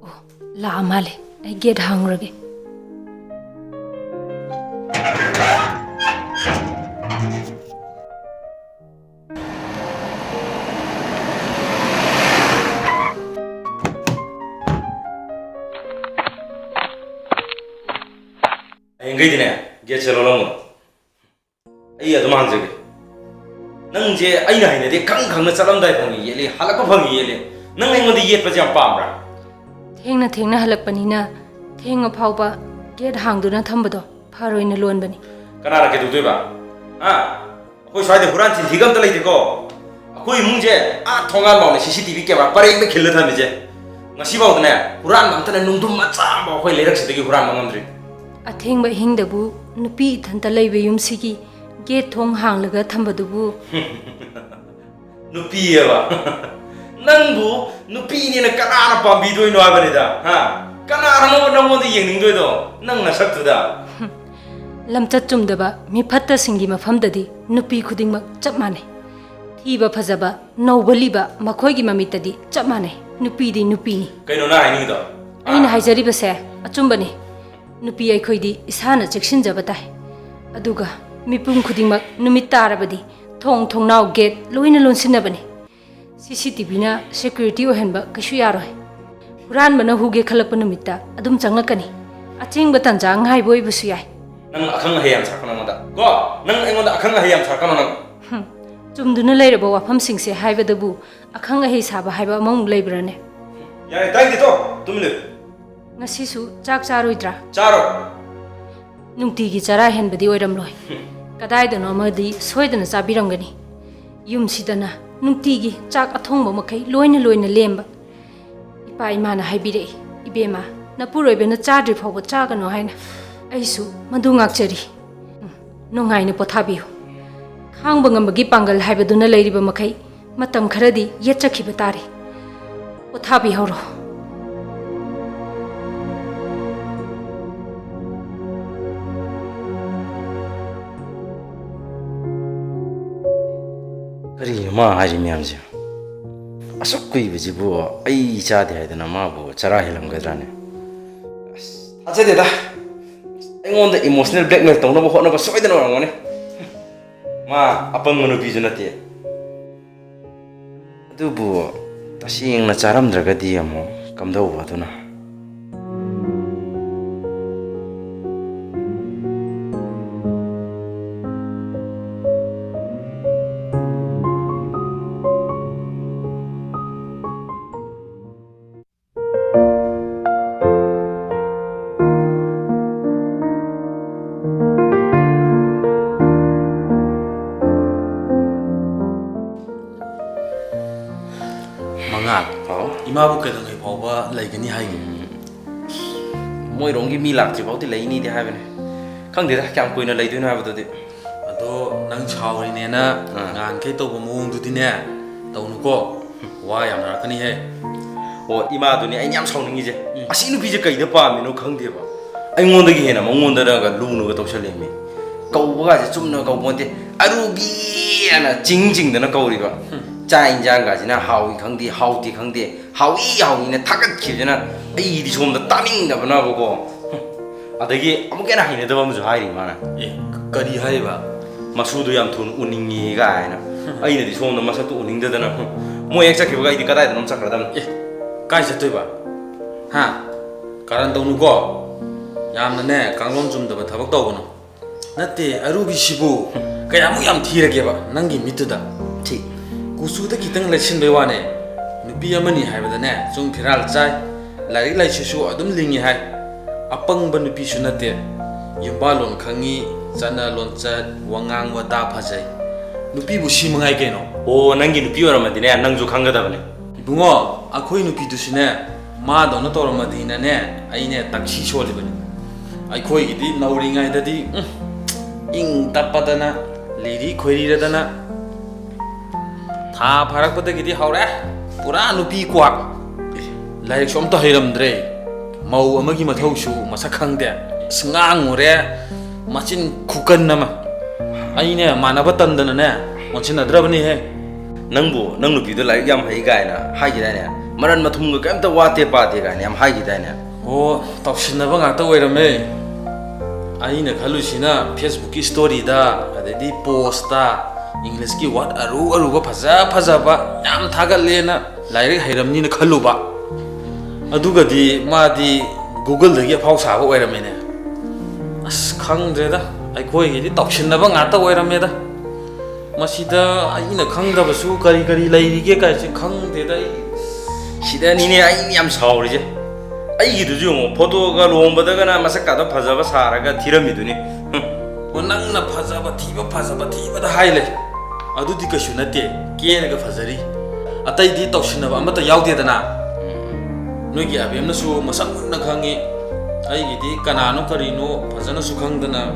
ꯑꯣ, ꯂꯥꯛꯑ ꯃꯥꯜꯂꯦ꯫ ꯑꯩ ꯒꯦꯠ ꯍꯥꯡꯉꯨꯔꯒꯦ꯫ ꯍꯌꯦꯡꯈꯩꯗꯤꯅꯦ, ꯒꯦꯠꯁꯦ ꯂꯣꯜꯂꯝꯒꯅꯨ꯫ ꯑꯩ ꯑꯗꯨꯝ ꯍꯥꯡꯖꯒꯦ꯫ ꯅꯪꯁꯦ ꯑꯩꯅ ꯍꯩꯅꯗꯦ, ꯈꯪ ꯈꯪꯅ ꯆꯠꯂꯝꯗꯥꯏ ꯐꯪꯉꯤ ꯌꯦꯠꯂꯤ, ꯍꯜꯂꯛꯄ ꯐꯪꯉꯤ ꯌꯦꯠꯂꯤ꯫ ꯅꯪ ꯑꯩꯉꯣꯟꯗ ꯌꯦꯠꯄꯁꯦ ꯌꯥꯝ ꯄꯥꯝꯕ꯭ꯔꯥ? ꯊꯦꯡꯅ ꯊꯦꯡꯅ ꯍꯜꯂꯛꯄꯅꯤꯅ ꯊꯦꯡꯉ ꯐꯥꯎꯕ ꯒꯦꯠ ꯍꯥꯡꯗꯨꯅ ꯊꯝꯕꯗꯣ ꯐꯔꯣꯏꯅ ꯂꯣꯟꯕꯅꯤ꯫ ꯀꯅꯥꯅ ꯀꯩꯗꯧꯗꯣꯏꯕ? ꯍꯥ? ꯑꯩꯈꯣꯏ ꯁ꯭ꯋꯥꯏꯗ ꯍꯨꯔꯥꯟ ꯆꯤꯟꯊꯤꯒ ꯑꯝꯇ ꯂꯩꯇꯦꯀꯣ꯫ ꯑꯩꯈꯣꯏ ꯏꯃꯨꯡꯁꯦ ꯑꯥ ꯊꯣꯡꯒꯥꯟꯐꯥꯎꯅꯦ ꯁꯤ ꯁꯤ ꯇꯤ ꯚꯤ ꯀꯦꯃꯦꯔꯥ ꯄꯔꯦꯡꯗ ꯈꯤꯜꯂ ꯊꯝꯃꯤꯁꯦ꯫ ꯉꯁꯤꯐꯥꯎꯗꯅꯦ ꯍꯨꯔꯥꯟꯕ ꯑꯝꯇꯅ ꯅꯨꯡꯗꯨꯝ ꯃꯆꯥ ꯑꯃꯐꯥꯎ ꯑꯩꯈꯣꯏ ꯂꯩꯔꯛꯁꯤꯗꯒꯤ ꯍꯨꯔꯥꯟꯕ ꯉꯝꯗ꯭ꯔꯤ꯫ ꯑꯊꯦꯡꯕ ꯑꯍꯤꯡꯗꯕꯨ ꯅꯨꯄꯤ ꯏꯊꯟꯇ ꯂꯩꯕ ꯌꯨꯝꯁꯤꯒꯤ ꯒꯦꯠ ꯊꯣꯡ ꯍꯥꯡꯂꯒ ꯊꯝꯕꯗꯨꯕꯨ꯫ ꯅꯨꯄꯤꯑꯕ? ꯅꯪꯕꯨ ꯅꯨꯄꯤꯅꯦꯅ ꯀꯅꯥꯅ ꯄꯥꯝꯕꯤꯗꯣꯏꯅꯣ ꯍꯥꯏꯕꯅꯤꯗ, ꯍꯥ? ꯀꯅꯥꯅꯣ ꯅꯉꯣꯟꯗ ꯌꯦꯡꯅꯤꯡꯗꯣꯏꯗꯣ? ꯅꯪ ꯅꯁꯛꯇꯨꯗ꯫ ꯂꯝꯆꯠ ꯆꯨꯝꯗꯕ ꯃꯤꯐꯠꯇꯁꯤꯡꯒꯤ ꯃꯐꯝꯗꯗꯤ ꯅꯨꯄꯤ ꯈꯨꯗꯤꯡꯃꯛ ꯆꯞ ꯃꯥꯟꯅꯩ꯫ ꯊꯤꯕ ꯐꯖꯕ, ꯅꯧꯕ ꯂꯤꯕ, ꯃꯈꯣꯏꯒꯤ ꯃꯃꯤꯠꯇꯗꯤ ꯆꯞ ꯃꯥꯟꯅꯩ꯫ ꯅꯨꯄꯤꯗꯤ ꯅꯨꯄꯤꯅꯤ꯫ ꯀꯩꯅꯣ ꯅꯪ ꯍꯥꯏꯅꯤꯡꯉꯤꯗꯣ? ꯑꯩꯅ ꯍꯥꯏꯖꯔꯤꯕꯁꯦ ꯑꯆꯨꯝꯕꯅꯤ꯫ ꯅꯨꯄꯤ ꯑꯩꯈꯣꯏꯗꯤ ꯏꯁꯥꯅ ꯆꯦꯛꯁꯤꯟꯖꯕ ꯇꯥꯏ꯫ ꯑꯗꯨꯒ ꯃꯤꯄꯨꯝ ꯈꯨꯗꯤꯡꯃꯛ ꯅꯨꯃꯤꯠ ꯇꯥꯔꯕꯗꯤ ꯊꯣꯡ ꯊꯣꯡꯅꯥꯎ ꯒꯦꯠ ꯂꯣꯏꯅ ꯂꯣꯟꯁꯤꯟꯅꯕꯅꯤ꯫ ꯁꯤ ꯁꯤ ꯇꯤ ꯚꯤꯅ ꯁꯦꯀ꯭ꯌꯨꯔꯤꯇꯤ ꯑꯣꯏꯍꯟꯕ ꯀꯩꯁꯨ ꯌꯥꯔꯣꯏ꯫ ꯍꯨꯔꯥꯟꯕꯅ ꯍꯨꯒꯦ ꯈꯜꯂꯛꯄ ꯅꯨꯃꯤꯠꯇ ꯑꯗꯨꯝ ꯆꯪꯂꯛꯀꯅꯤ꯫ ꯑꯆꯦꯡꯕ ꯇꯥꯟꯖꯥ ꯉꯥꯏꯕ ꯑꯣꯏꯕꯁꯨ ꯌꯥꯏ꯫ ꯅꯪ ꯑꯈꯪ ꯑꯍꯩ ꯌꯥꯝ ꯁꯥꯔꯛꯀꯅꯨ ꯑꯩꯉꯣꯟꯗ꯫ ꯀꯣ? ꯅꯪ ꯑꯩꯉꯣꯟꯗ ꯑꯈꯪ ꯑꯍꯩ ꯌꯥꯝ ꯁꯥꯔꯛꯀꯅꯨ ꯅꯪ꯫ ꯍꯨꯝ꯫ ꯆꯨꯝꯗꯨꯅ ꯂꯩꯔꯕ ꯋꯥꯐꯝꯁꯤꯡꯁꯦ ꯍꯥꯏꯕꯗꯕꯨ ꯑꯈꯪ ꯑꯍꯩ ꯁꯥꯕ ꯍꯥꯏꯕ ꯑꯃꯃꯨꯛ ꯂꯩꯕ꯭ꯔꯥꯅꯦ? ꯌꯥꯔꯦ, ꯇꯥꯏꯗꯦ ꯇꯣ꯫ ꯇꯨꯃꯤꯟ ꯂꯩꯌꯨ꯫ ꯉꯁꯤꯁꯨ ꯆꯥꯛ ꯆꯥꯔꯣꯏꯗ꯭ꯔꯥ? ꯆꯥꯔꯣ꯫ ꯅꯨꯡꯇꯤꯒꯤ ꯆꯔꯥ ꯍꯦꯟꯕꯗꯤ ꯑꯣꯏꯔꯝꯂꯣꯏ꯫ ꯀꯗꯥꯏꯗꯅꯣ ꯑꯃꯗꯤ ꯁꯣꯏꯗꯅ ꯆꯥꯕꯤꯔꯝꯒꯅꯤ꯫ ꯌꯨꯝꯁꯤꯗꯅ ꯅꯨꯡꯇꯤꯒꯤ ꯆꯥꯛ ꯑꯊꯣꯡꯕ ꯃꯈꯩ ꯂꯣꯏꯅ ꯂꯣꯏꯅ ꯂꯦꯝꯕ꯫ ꯏꯄꯥ ꯏꯃꯥꯅ ꯍꯥꯏꯕꯤꯔꯛꯏ, "ꯏꯕꯦꯝꯃ, ꯅꯄꯨꯔꯣꯏꯕꯅ ꯆꯥꯗ꯭ꯔꯤ ꯐꯥꯎꯕ ꯆꯥꯒꯅꯨ" ꯍꯥꯏꯅ꯫ ꯑꯩꯁꯨ ꯃꯗꯨ ꯉꯥꯛꯆꯔꯤ꯫ ꯎꯝ, ꯅꯨꯡꯉꯥꯏꯅ ꯄꯣꯊꯥꯕꯤꯌꯨ꯫ ꯈꯥꯡꯕ ꯉꯝꯕꯒꯤ ꯄꯥꯡꯒꯜ ꯍꯥꯏꯕꯗꯨꯅ ꯂꯩꯔꯤꯕ ꯃꯈꯩ ꯃꯇꯝ ꯈꯔꯗꯤ ꯌꯦꯠꯆꯈꯤꯕ ꯇꯥꯔꯦ꯫ ꯄꯣꯊꯥꯕꯤꯍꯧꯔꯣ꯫ ꯀꯔꯤꯅꯣ ꯃꯥ ꯍꯥꯏꯔꯤ ꯃꯌꯥꯝꯁꯦ? ꯑꯁꯨꯛ ꯀꯨꯏꯕꯁꯤꯕꯨ ꯑꯩ ꯆꯥꯗꯦ ꯍꯥꯏꯗꯅ ꯃꯥꯕꯨ ꯆꯔꯥ ꯍꯦꯜꯂꯝꯒꯗ꯭ꯔꯥꯅꯦ? ꯑꯁ, ꯊꯥꯖꯗꯦꯗ꯫ ꯑꯩꯉꯣꯟꯗ ꯏꯃꯣꯁꯅꯦꯜ ꯕ꯭ꯂꯦꯛꯃꯦꯜ ꯇꯧꯅꯕ ꯍꯣꯠꯅꯕ ꯁꯣꯏꯗꯅ ꯑꯣꯏꯔꯝꯒꯅꯤ꯫ ꯃꯥ ꯑꯄꯪꯕ ꯅꯨꯄꯤꯁꯨ ꯅꯠꯇꯦ꯫ ꯑꯗꯨꯕꯨ ꯇꯁꯦꯡꯅ ꯆꯥꯔꯝꯗ꯭ꯔꯒꯗꯤ ꯑꯃꯨꯛ ꯀꯝꯗꯧꯕ ꯑꯗꯨꯅ? ꯃꯉꯥꯜ, ꯍꯥꯎ? ꯏꯃꯥꯕꯨ ꯀꯩꯗꯧꯉꯩ ꯐꯥꯎꯕ ꯂꯩꯒꯅꯤ ꯍꯥꯏꯒꯦ? ꯎꯝ, ꯃꯣꯏꯔꯣꯝꯒꯤ ꯃꯤ ꯂꯥꯛꯇ꯭ꯔꯤ ꯐꯥꯎꯗꯤ ꯂꯩꯅꯤꯗꯤ ꯍꯥꯏꯕꯅꯦ꯫ ꯈꯪꯗꯦꯗ, ꯀꯌꯥꯝ ꯀꯨꯏꯅ ꯂꯩꯗꯣꯏꯅꯣ ꯍꯥꯏꯕꯗꯨꯗꯤ꯫ ꯑꯗꯣ ꯅꯪ ꯁꯥꯎꯔꯤꯅꯦꯅ ꯑꯥ꯫ ꯉꯍꯥꯟꯈꯩ ꯇꯧꯕ ꯃꯑꯣꯡꯗꯨꯗꯤꯅꯦ ꯇꯧꯅꯨꯀꯣ꯫ ꯋꯥ ꯌꯥꯝꯅꯔꯛꯀꯅꯤꯍꯦ꯫ ꯑꯣ, ꯏꯃꯥꯗꯨꯅꯦ ꯑꯩꯅ ꯌꯥꯝ ꯁꯥꯎꯅꯤꯡꯉꯤꯁꯦ꯫ ꯎꯝ꯫ ꯑꯁꯤ ꯅꯨꯄꯤꯁꯦ ꯀꯩꯗ ꯄꯥꯝꯃꯤꯅꯣ ꯈꯪꯗꯦꯕ꯫ ꯑꯩꯉꯣꯟꯗꯒꯤ ꯍꯦꯟꯅ ꯃꯉꯣꯟꯗꯒ ꯂꯨꯅꯒ ꯇꯧꯁꯜꯂꯤꯃꯤ꯫ ꯀꯧꯕꯒꯁꯦ ꯆꯨꯝꯅ ꯀꯧꯕ ꯅꯠꯇꯦ, "ꯑꯔꯨꯕꯤ" ꯍꯥꯏꯅ ꯆꯤꯡ ꯆꯤꯡꯗꯅ ꯀꯧꯔꯤꯕ꯫ ꯎꯝ꯫ ꯆꯥꯛ ꯏꯟꯖꯥꯡꯒꯁꯤꯅ ꯍꯥꯎꯏ ꯈꯪꯗꯦ, ꯍꯥꯎꯇꯦ ꯈꯪꯗꯦ, ꯍꯥꯎꯏ ꯍꯥꯎꯏꯅ ꯊꯥꯒꯠꯈꯤꯕꯁꯤꯅ ꯑꯩꯗꯤ ꯁꯣꯝꯗ ꯇꯥꯅꯤꯡꯗꯕꯅꯕꯀꯣ꯫ ꯑꯗꯒꯤ ꯑꯃꯨꯛꯀ ꯍꯦꯟꯅ ꯍꯩꯅꯗꯕ ꯑꯃꯁꯨ ꯍꯥꯏꯔꯤ ꯃꯥꯅ꯫ ꯑꯦ, ꯀꯔꯤ ꯍꯥꯏꯔꯤꯕ? "ꯃꯁꯨꯗꯣ ꯌꯥꯝ ꯊꯨꯅ ꯎꯅꯤꯡꯉꯤ" ꯀꯥꯏꯅ꯫ ꯑꯩꯅꯗꯤ ꯁꯣꯝꯗ ꯃꯁꯛꯇꯣ ꯎꯅꯤꯡꯗꯗꯅ, ꯃꯣꯏ ꯍꯦꯛ ꯆꯠꯈꯤꯕꯒ ꯑꯩꯗꯤ ꯀꯗꯥꯏꯗꯅꯣꯝ ꯆꯠꯈ꯭ꯔꯗꯕꯅꯤ꯫ ꯑꯦ, ꯀꯥꯏ ꯆꯠꯇꯣꯏꯕ? ꯍꯥ? ꯀꯥꯔꯟ ꯇꯧꯅꯨꯀꯣ꯫ ꯌꯥꯝꯅꯅꯦ, ꯀꯥꯡꯂꯣꯟ ꯆꯨꯝꯗꯕ ꯊꯕꯛ ꯇꯧꯒꯅꯨ꯫ ꯅꯠꯇꯦ, ꯑꯔꯨꯕꯤꯁꯤꯕꯨ ꯀꯌꯥꯃꯨꯛ ꯌꯥꯝ ꯊꯤꯔꯒꯦꯕ ꯅꯪꯒꯤ ꯃꯤꯠꯇꯨꯗ? ꯊꯤ꯫ ꯀꯨꯆꯨꯗ ꯈꯤꯇꯪ ꯂꯩꯁꯤꯟꯕꯩ ꯋꯥꯅꯦ꯫ ꯅꯨꯄꯤ ꯑꯃꯅꯤ ꯍꯥꯏꯕꯗꯅꯦ, ꯆꯨꯡ ꯐꯤꯔꯥꯜ ꯆꯥꯏ, ꯂꯥꯏꯔꯤꯛ ꯂꯥꯏꯁꯨꯁꯨ ꯑꯗꯨꯝ ꯂꯤꯡꯉꯤ ꯍꯥꯏ꯫ ꯑꯄꯪꯕ ꯅꯨꯄꯤꯁꯨ ꯅꯠꯇꯦ꯫ ꯌꯨꯝꯕꯥꯜꯂꯣꯟ ꯈꯪꯉꯤ, ꯆꯠꯅ ꯂꯣꯟꯆꯠ, ꯋꯥꯉꯥꯡ ꯋꯥꯇꯥ ꯐꯖꯩ꯫ ꯅꯨꯄꯤꯕꯨ ꯁꯤ ꯃꯉꯥꯏ ꯀꯩꯅꯣ꯫ ꯑꯣ, ꯅꯪꯒꯤ ꯅꯨꯄꯤ ꯑꯣꯏꯔꯝꯃꯗꯤꯅꯦ, ꯅꯪꯁꯨ ꯈꯪꯒꯗꯕꯅꯦ꯫ ꯏꯕꯨꯡꯉꯣ, ꯑꯩꯈꯣꯏ ꯅꯨꯄꯤꯗꯨꯁꯨꯅꯦ, ꯃꯥꯗꯧꯅ ꯇꯧꯔꯝꯃꯗꯤꯅꯅꯦ, ꯑꯩꯅꯦ ꯇꯛꯁꯤ ꯁꯣꯜꯂꯤꯕꯅꯤ꯫ ꯑꯩꯈꯣꯏꯒꯤꯗꯤ ꯅꯧꯔꯤꯉꯩꯗꯗꯤ, ꯎꯝ, ꯏꯪ ꯇꯞꯄꯗꯅ, ꯂꯤꯔꯤ ꯈꯣꯏꯔꯤꯔꯗꯅ, ꯊꯥ ꯐꯥꯔꯛꯄꯗꯒꯤꯗꯤ ꯍꯧꯔꯦ ꯄꯨꯔꯥ ꯅꯨꯄꯤ ꯀ꯭ꯋꯥꯛ꯫ ꯂꯥꯏꯔꯤꯛꯁꯨ ꯑꯝꯇ ꯍꯩꯔꯝꯗ꯭ꯔꯦ, ꯃꯧ ꯑꯃꯒꯤ ꯃꯊꯧꯁꯨ ꯃꯁꯛ ꯈꯪꯗꯦ꯫ ꯑꯁ, ꯉꯥꯡꯉꯨꯔꯦ, ꯃꯆꯤꯟ ꯈꯨꯀꯟ ꯑꯃ꯫ ꯑꯩꯅꯦ ꯃꯥꯟꯅꯕ ꯇꯟꯗꯅꯅꯦ ꯑꯣꯟꯁꯤꯟꯅꯗ꯭ꯔꯕꯅꯤꯍꯦ꯫ ꯅꯪꯕꯨ ꯅꯪ ꯅꯨꯄꯤꯗꯣ ꯂꯥꯏꯔꯤꯛ ꯌꯥꯝ ꯍꯩ ꯀꯥꯏꯅ ꯍꯥꯏꯈꯤꯗꯥꯏꯅꯦ? ꯃꯔꯟ ꯃꯊꯨꯝꯒ ꯀꯩꯝꯇ ꯋꯥꯠꯇꯦ ꯄꯥꯗꯦ ꯀꯥꯏꯅ ꯌꯥꯝ ꯍꯥꯏꯈꯤꯗꯥꯏꯅꯦ? ꯑꯣ, ꯇꯧꯁꯤꯟꯅꯕ ꯉꯥꯛꯇ ꯑꯣꯏꯔꯝꯃꯦ꯫ ꯑꯩꯅ ꯈꯜꯂꯨꯁꯤꯅ Facebookꯀꯤ storyꯗ, ꯑꯗꯩꯗꯤ postꯇ Englishꯀꯤ word ꯑꯔꯨ ꯑꯔꯨꯕ ꯐꯖ ꯐꯖꯕ ꯌꯥꯝ ꯊꯥꯒꯠꯂꯦꯅ ꯂꯥꯏꯔꯤꯛ ꯍꯩꯔꯝꯅꯤꯅ ꯈꯜꯂꯨꯕ꯫ ꯑꯗꯨꯒꯗꯤ ꯃꯥꯗꯤ Googleꯗꯒꯤ ꯑꯐꯥꯎ ꯁꯥꯕ ꯑꯣꯏꯔꯝꯃꯦꯅꯦ꯫ ꯑꯁ, ꯈꯪꯗ꯭ꯔꯦꯗ, ꯑꯩꯈꯣꯏꯒꯤꯗꯤ ꯇꯧꯁꯤꯟꯅꯕ ꯉꯥꯛꯇ ꯑꯣꯏꯔꯝꯃꯦꯗ꯫ ꯃꯁꯤꯗ ꯑꯩꯅ ꯈꯪꯗꯕꯁꯨ ꯀꯔꯤ ꯀꯔꯤ ꯂꯩꯔꯤꯒꯦ ꯀꯥꯏꯁꯦ ꯈꯪꯗꯦꯗ ꯑꯩ꯫ ꯁꯤꯗꯅꯤꯅꯦ ꯑꯩꯅ ꯌꯥꯝ ꯁꯥꯎꯔꯤꯁꯦ꯫ ꯑꯩꯒꯤꯗꯨꯁꯨ ꯌꯦꯡꯉꯣ, photoꯒ ꯂꯨꯍꯣꯡꯕꯗꯒꯅ ꯃꯁꯛ ꯀꯥꯗꯣ ꯐꯖꯕ ꯁꯥꯔꯒ ꯊꯤꯔꯝꯃꯤꯗꯨꯅꯤ꯫ ꯍꯨꯝ꯫ ꯑꯣ, ꯅꯪꯅ ꯐꯖꯕ ꯊꯤꯕ, ꯐꯖꯕ ꯊꯤꯕꯗ ꯍꯥꯏ ꯂꯩ꯫ ꯑꯗꯨꯗꯤ ꯀꯩꯁꯨ ꯅꯠꯇꯦ, ꯀꯦꯔꯒ ꯐꯖꯔꯤ꯫ ꯑꯇꯩꯗꯤ ꯇꯧꯁꯤꯟꯅꯕ ꯑꯃꯠꯇ ꯌꯥꯎꯗꯦꯗꯅ꯫ ꯎꯝ꯫ ꯅꯣꯏꯒꯤ ꯑꯕꯦꯝꯅꯁꯨ ꯃꯁꯛ ꯃꯨꯟꯅ ꯈꯪꯉꯤ꯫ ꯑꯩꯒꯤꯗꯤ ꯀꯅꯥꯅꯣ ꯀꯔꯤꯅꯣ ꯐꯖꯅꯁꯨ ꯈꯪꯗꯅ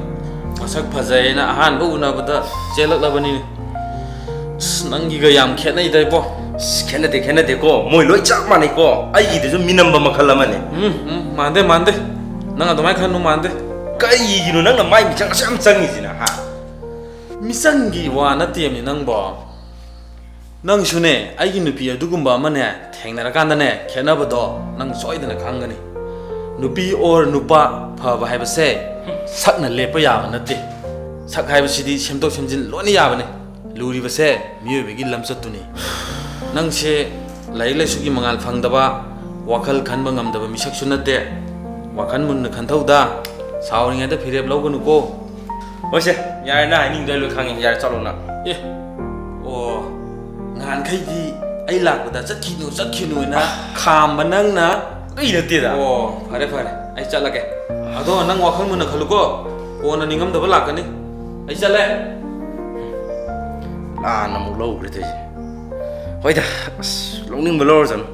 ꯃꯁꯛ ꯐꯖꯩꯅ ꯑꯍꯥꯟꯕ ꯎꯅꯕꯗ ꯆꯦꯜꯂꯛꯂꯕꯅꯤꯅꯦ꯫ ꯑꯁ, ꯅꯪꯒꯤꯒ ꯌꯥꯝ ꯈꯦꯠꯅꯩꯗ ꯏꯕꯣ꯫ ꯑꯁ, ꯈꯦꯠꯅꯗꯦ, ꯈꯦꯠꯅꯗꯦꯀꯣ, ꯃꯣꯏ ꯂꯣꯏ ꯆꯞ ꯃꯥꯟꯅꯩꯀꯣ, ꯑꯩꯒꯤꯗꯨꯁꯨ ꯃꯤꯅꯝꯕ ꯃꯈꯜ ꯑꯃꯅꯤ꯫ ꯎꯝ, ꯎꯝ, ꯃꯥꯟꯗꯦ, ꯃꯥꯟꯗꯦ꯫ ꯅꯪ ꯑꯗꯨꯃꯥꯏꯅ ꯈꯟꯅꯨ, ꯃꯥꯟꯗꯦ꯫ ꯀꯩꯒꯤꯅꯣ ꯅꯪꯅ ꯃꯥꯏ ꯃꯤꯆꯪ ꯑꯁꯨꯛ ꯌꯥꯝ ꯆꯪꯉꯤꯁꯤꯅ, ꯍꯥ? ꯃꯤꯆꯪꯒꯤ ꯋꯥ ꯅꯠꯇꯦꯃꯤ ꯅꯪꯕꯣ꯫ ꯅꯪꯁꯨꯅꯦ, ꯑꯩꯒꯤ ꯅꯨꯄꯤ ꯑꯗꯨꯒꯨꯝꯕ ꯑꯃꯅꯦ ꯊꯦꯡꯅꯔꯀꯥꯟꯗꯅꯦ, ꯈꯦꯠꯅꯕꯗꯣ ꯅꯪ ꯁꯣꯏꯗꯅ ꯈꯪꯒꯅꯤ꯫ ꯅꯨꯄꯤ ꯑꯣꯔ ꯅꯨꯄꯥ ꯐꯕ ꯍꯥꯏꯕꯁꯦ ꯁꯛꯅ ꯂꯦꯞꯄ ꯌꯥꯕ ꯅꯠꯇꯦ꯫ ꯁꯛ ꯍꯥꯏꯕꯁꯤꯗꯤ ꯁꯦꯝꯗꯣꯛ ꯁꯦꯝꯖꯤꯟ ꯂꯣꯏꯅ ꯌꯥꯕꯅꯤ꯫ ꯂꯨꯔꯤꯕꯁꯦ ꯃꯤꯑꯣꯏꯕꯒꯤ ꯂꯝꯆꯠꯇꯨꯅꯤ꯫ ꯅꯪꯁꯦ ꯂꯥꯏꯔꯤꯛ ꯂꯥꯏꯁꯨꯒꯤ ꯃꯉꯥꯜ ꯐꯪꯗꯕ, ꯋꯥꯈꯜ ꯈꯟꯕ ꯉꯝꯗꯕ ꯃꯤꯁꯛꯁꯨ ꯅꯠꯇꯦ꯫ ꯋꯥꯈꯜ ꯃꯨꯟꯅ ꯈꯟꯊꯧꯗ, ꯁꯥꯎꯔꯤꯉꯩꯗ ꯐꯤꯔꯦꯞ ꯂꯧꯒꯅꯨꯀꯣ꯫ ꯍꯣꯏꯁꯦ, ꯌꯥꯔꯦ, ꯅꯪ ꯍꯥꯏꯅꯤꯡꯗꯣ ꯑꯩ ꯂꯣꯏ ꯈꯪꯉꯦ, ꯌꯥꯔꯦ, ꯆꯠꯂꯣ ꯅꯪ꯫ ꯑꯦ, ꯑꯣ, ꯅꯍꯥꯟꯈꯩꯗꯤ ꯑꯩ ꯂꯥꯛꯄꯗ "ꯆꯠꯈꯤꯅꯨ, ꯆꯠꯈꯤꯅꯨꯅ" ꯈꯥꯝꯕ ꯅꯪꯅ꯫ ꯑꯩ ꯅꯠꯇꯦꯗ꯫ ꯑꯣ, ꯐꯔꯦ, ꯐꯔꯦ, ꯑꯩ ꯆꯠꯂꯒꯦ꯫ ꯑꯗꯣ ꯅꯪ ꯋꯥꯈꯜ ꯃꯨꯟꯅ ꯈꯜꯂꯨꯀꯣ, ꯀꯣꯟꯅ ꯅꯤꯡꯉꯝꯗꯕ ꯂꯥꯛꯀꯅꯤ꯫ ꯑꯩ ꯆꯠꯂꯦ꯫ ꯂꯥꯟꯅ ꯑꯃꯨꯛ ꯂꯧꯈ꯭ꯔꯦ ꯇꯧꯔꯤꯁꯦ꯫ ꯍꯣꯏꯗ, ꯑꯁ, ꯂꯧꯅꯤꯡꯕ ꯂꯧꯔꯖꯅꯨ꯫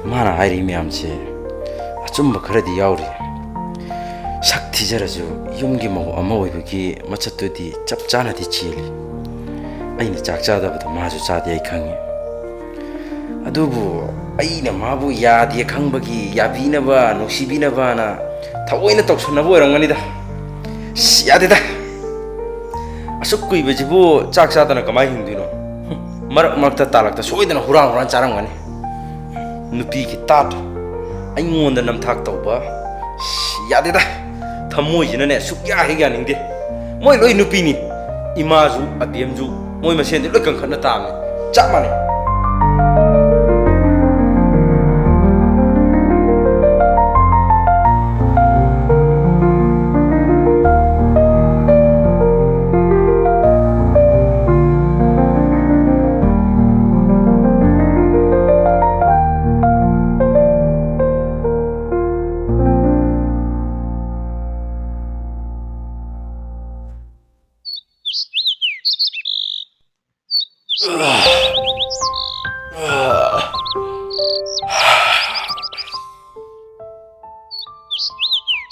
ꯃꯥꯅ ꯍꯥꯏꯔꯤ ꯃꯌꯥꯝꯁꯦ ꯑꯆꯨꯝꯕ ꯈꯔꯗꯤ ꯌꯥꯎꯔꯤ꯫ ꯁꯛ ꯊꯤꯖꯔꯁꯨ ꯌꯨꯝꯒꯤ ꯃꯧ ꯑꯃ ꯑꯣꯏꯕꯒꯤ ꯃꯆꯠꯇꯨꯗꯤ ꯆꯞ ꯆꯥꯅꯗꯤ ꯆꯦꯜꯂꯤ꯫ ꯑꯩꯅ ꯆꯥꯛ ꯆꯥꯗꯕꯗꯣ ꯃꯥꯁꯨ ꯆꯥꯗꯦ, ꯑꯩ ꯈꯪꯉꯤ꯫ ꯑꯗꯨꯕꯨ ꯑꯩꯅ ꯃꯥꯕꯨ ꯌꯥꯗꯦ ꯈꯪꯕꯒꯤ ꯌꯥꯕꯤꯅꯕ, ꯅꯨꯡꯁꯤꯕꯤꯅꯕꯅ ꯊꯑꯣꯏꯅ ꯇꯧꯁꯟꯅꯕ ꯑꯣꯏꯔꯝꯒꯅꯤꯗ꯫ ꯑꯁ, ꯌꯥꯗꯦꯗ꯫ ꯑꯁꯨꯛ ꯀꯨꯏꯕꯁꯤꯕꯨ ꯆꯥꯛ ꯆꯥꯗꯅ ꯀꯃꯥꯏ ꯍꯤꯡꯗꯣꯏꯅꯣ? ꯃꯔꯛ ꯃꯔꯛꯇ ꯇꯥꯂꯛꯇ ꯁꯣꯏꯗꯅ ꯍꯨꯔꯥꯟ ꯍꯨꯔꯥꯟ ꯆꯥꯔꯝꯒꯅꯤ꯫ ꯅꯨꯄꯤꯒꯤ ꯇꯥꯠ ꯑꯩꯉꯣꯟꯗ ꯅꯝꯊꯥꯛ ꯇꯧꯕ꯫ ꯑꯁ, ꯌꯥꯗꯦꯗ꯫ ꯊꯃꯣꯏꯁꯤꯅꯅꯦ ꯁꯨꯛꯌꯥ ꯍꯦꯛ ꯌꯥꯅꯤꯡꯗꯦ꯫ ꯃꯣꯏ ꯂꯣꯏ ꯅꯨꯄꯤꯅꯤ꯫ ꯏꯃꯥꯁꯨ, ꯑꯕꯦꯝꯁꯨ, ꯃꯣꯏ ꯃꯁꯦꯟꯗꯤ ꯂꯣꯏ ꯀꯟꯈꯠꯅ ꯇꯥꯕꯅꯤ꯫ ꯆꯞ ꯃꯥꯟꯅꯩ꯫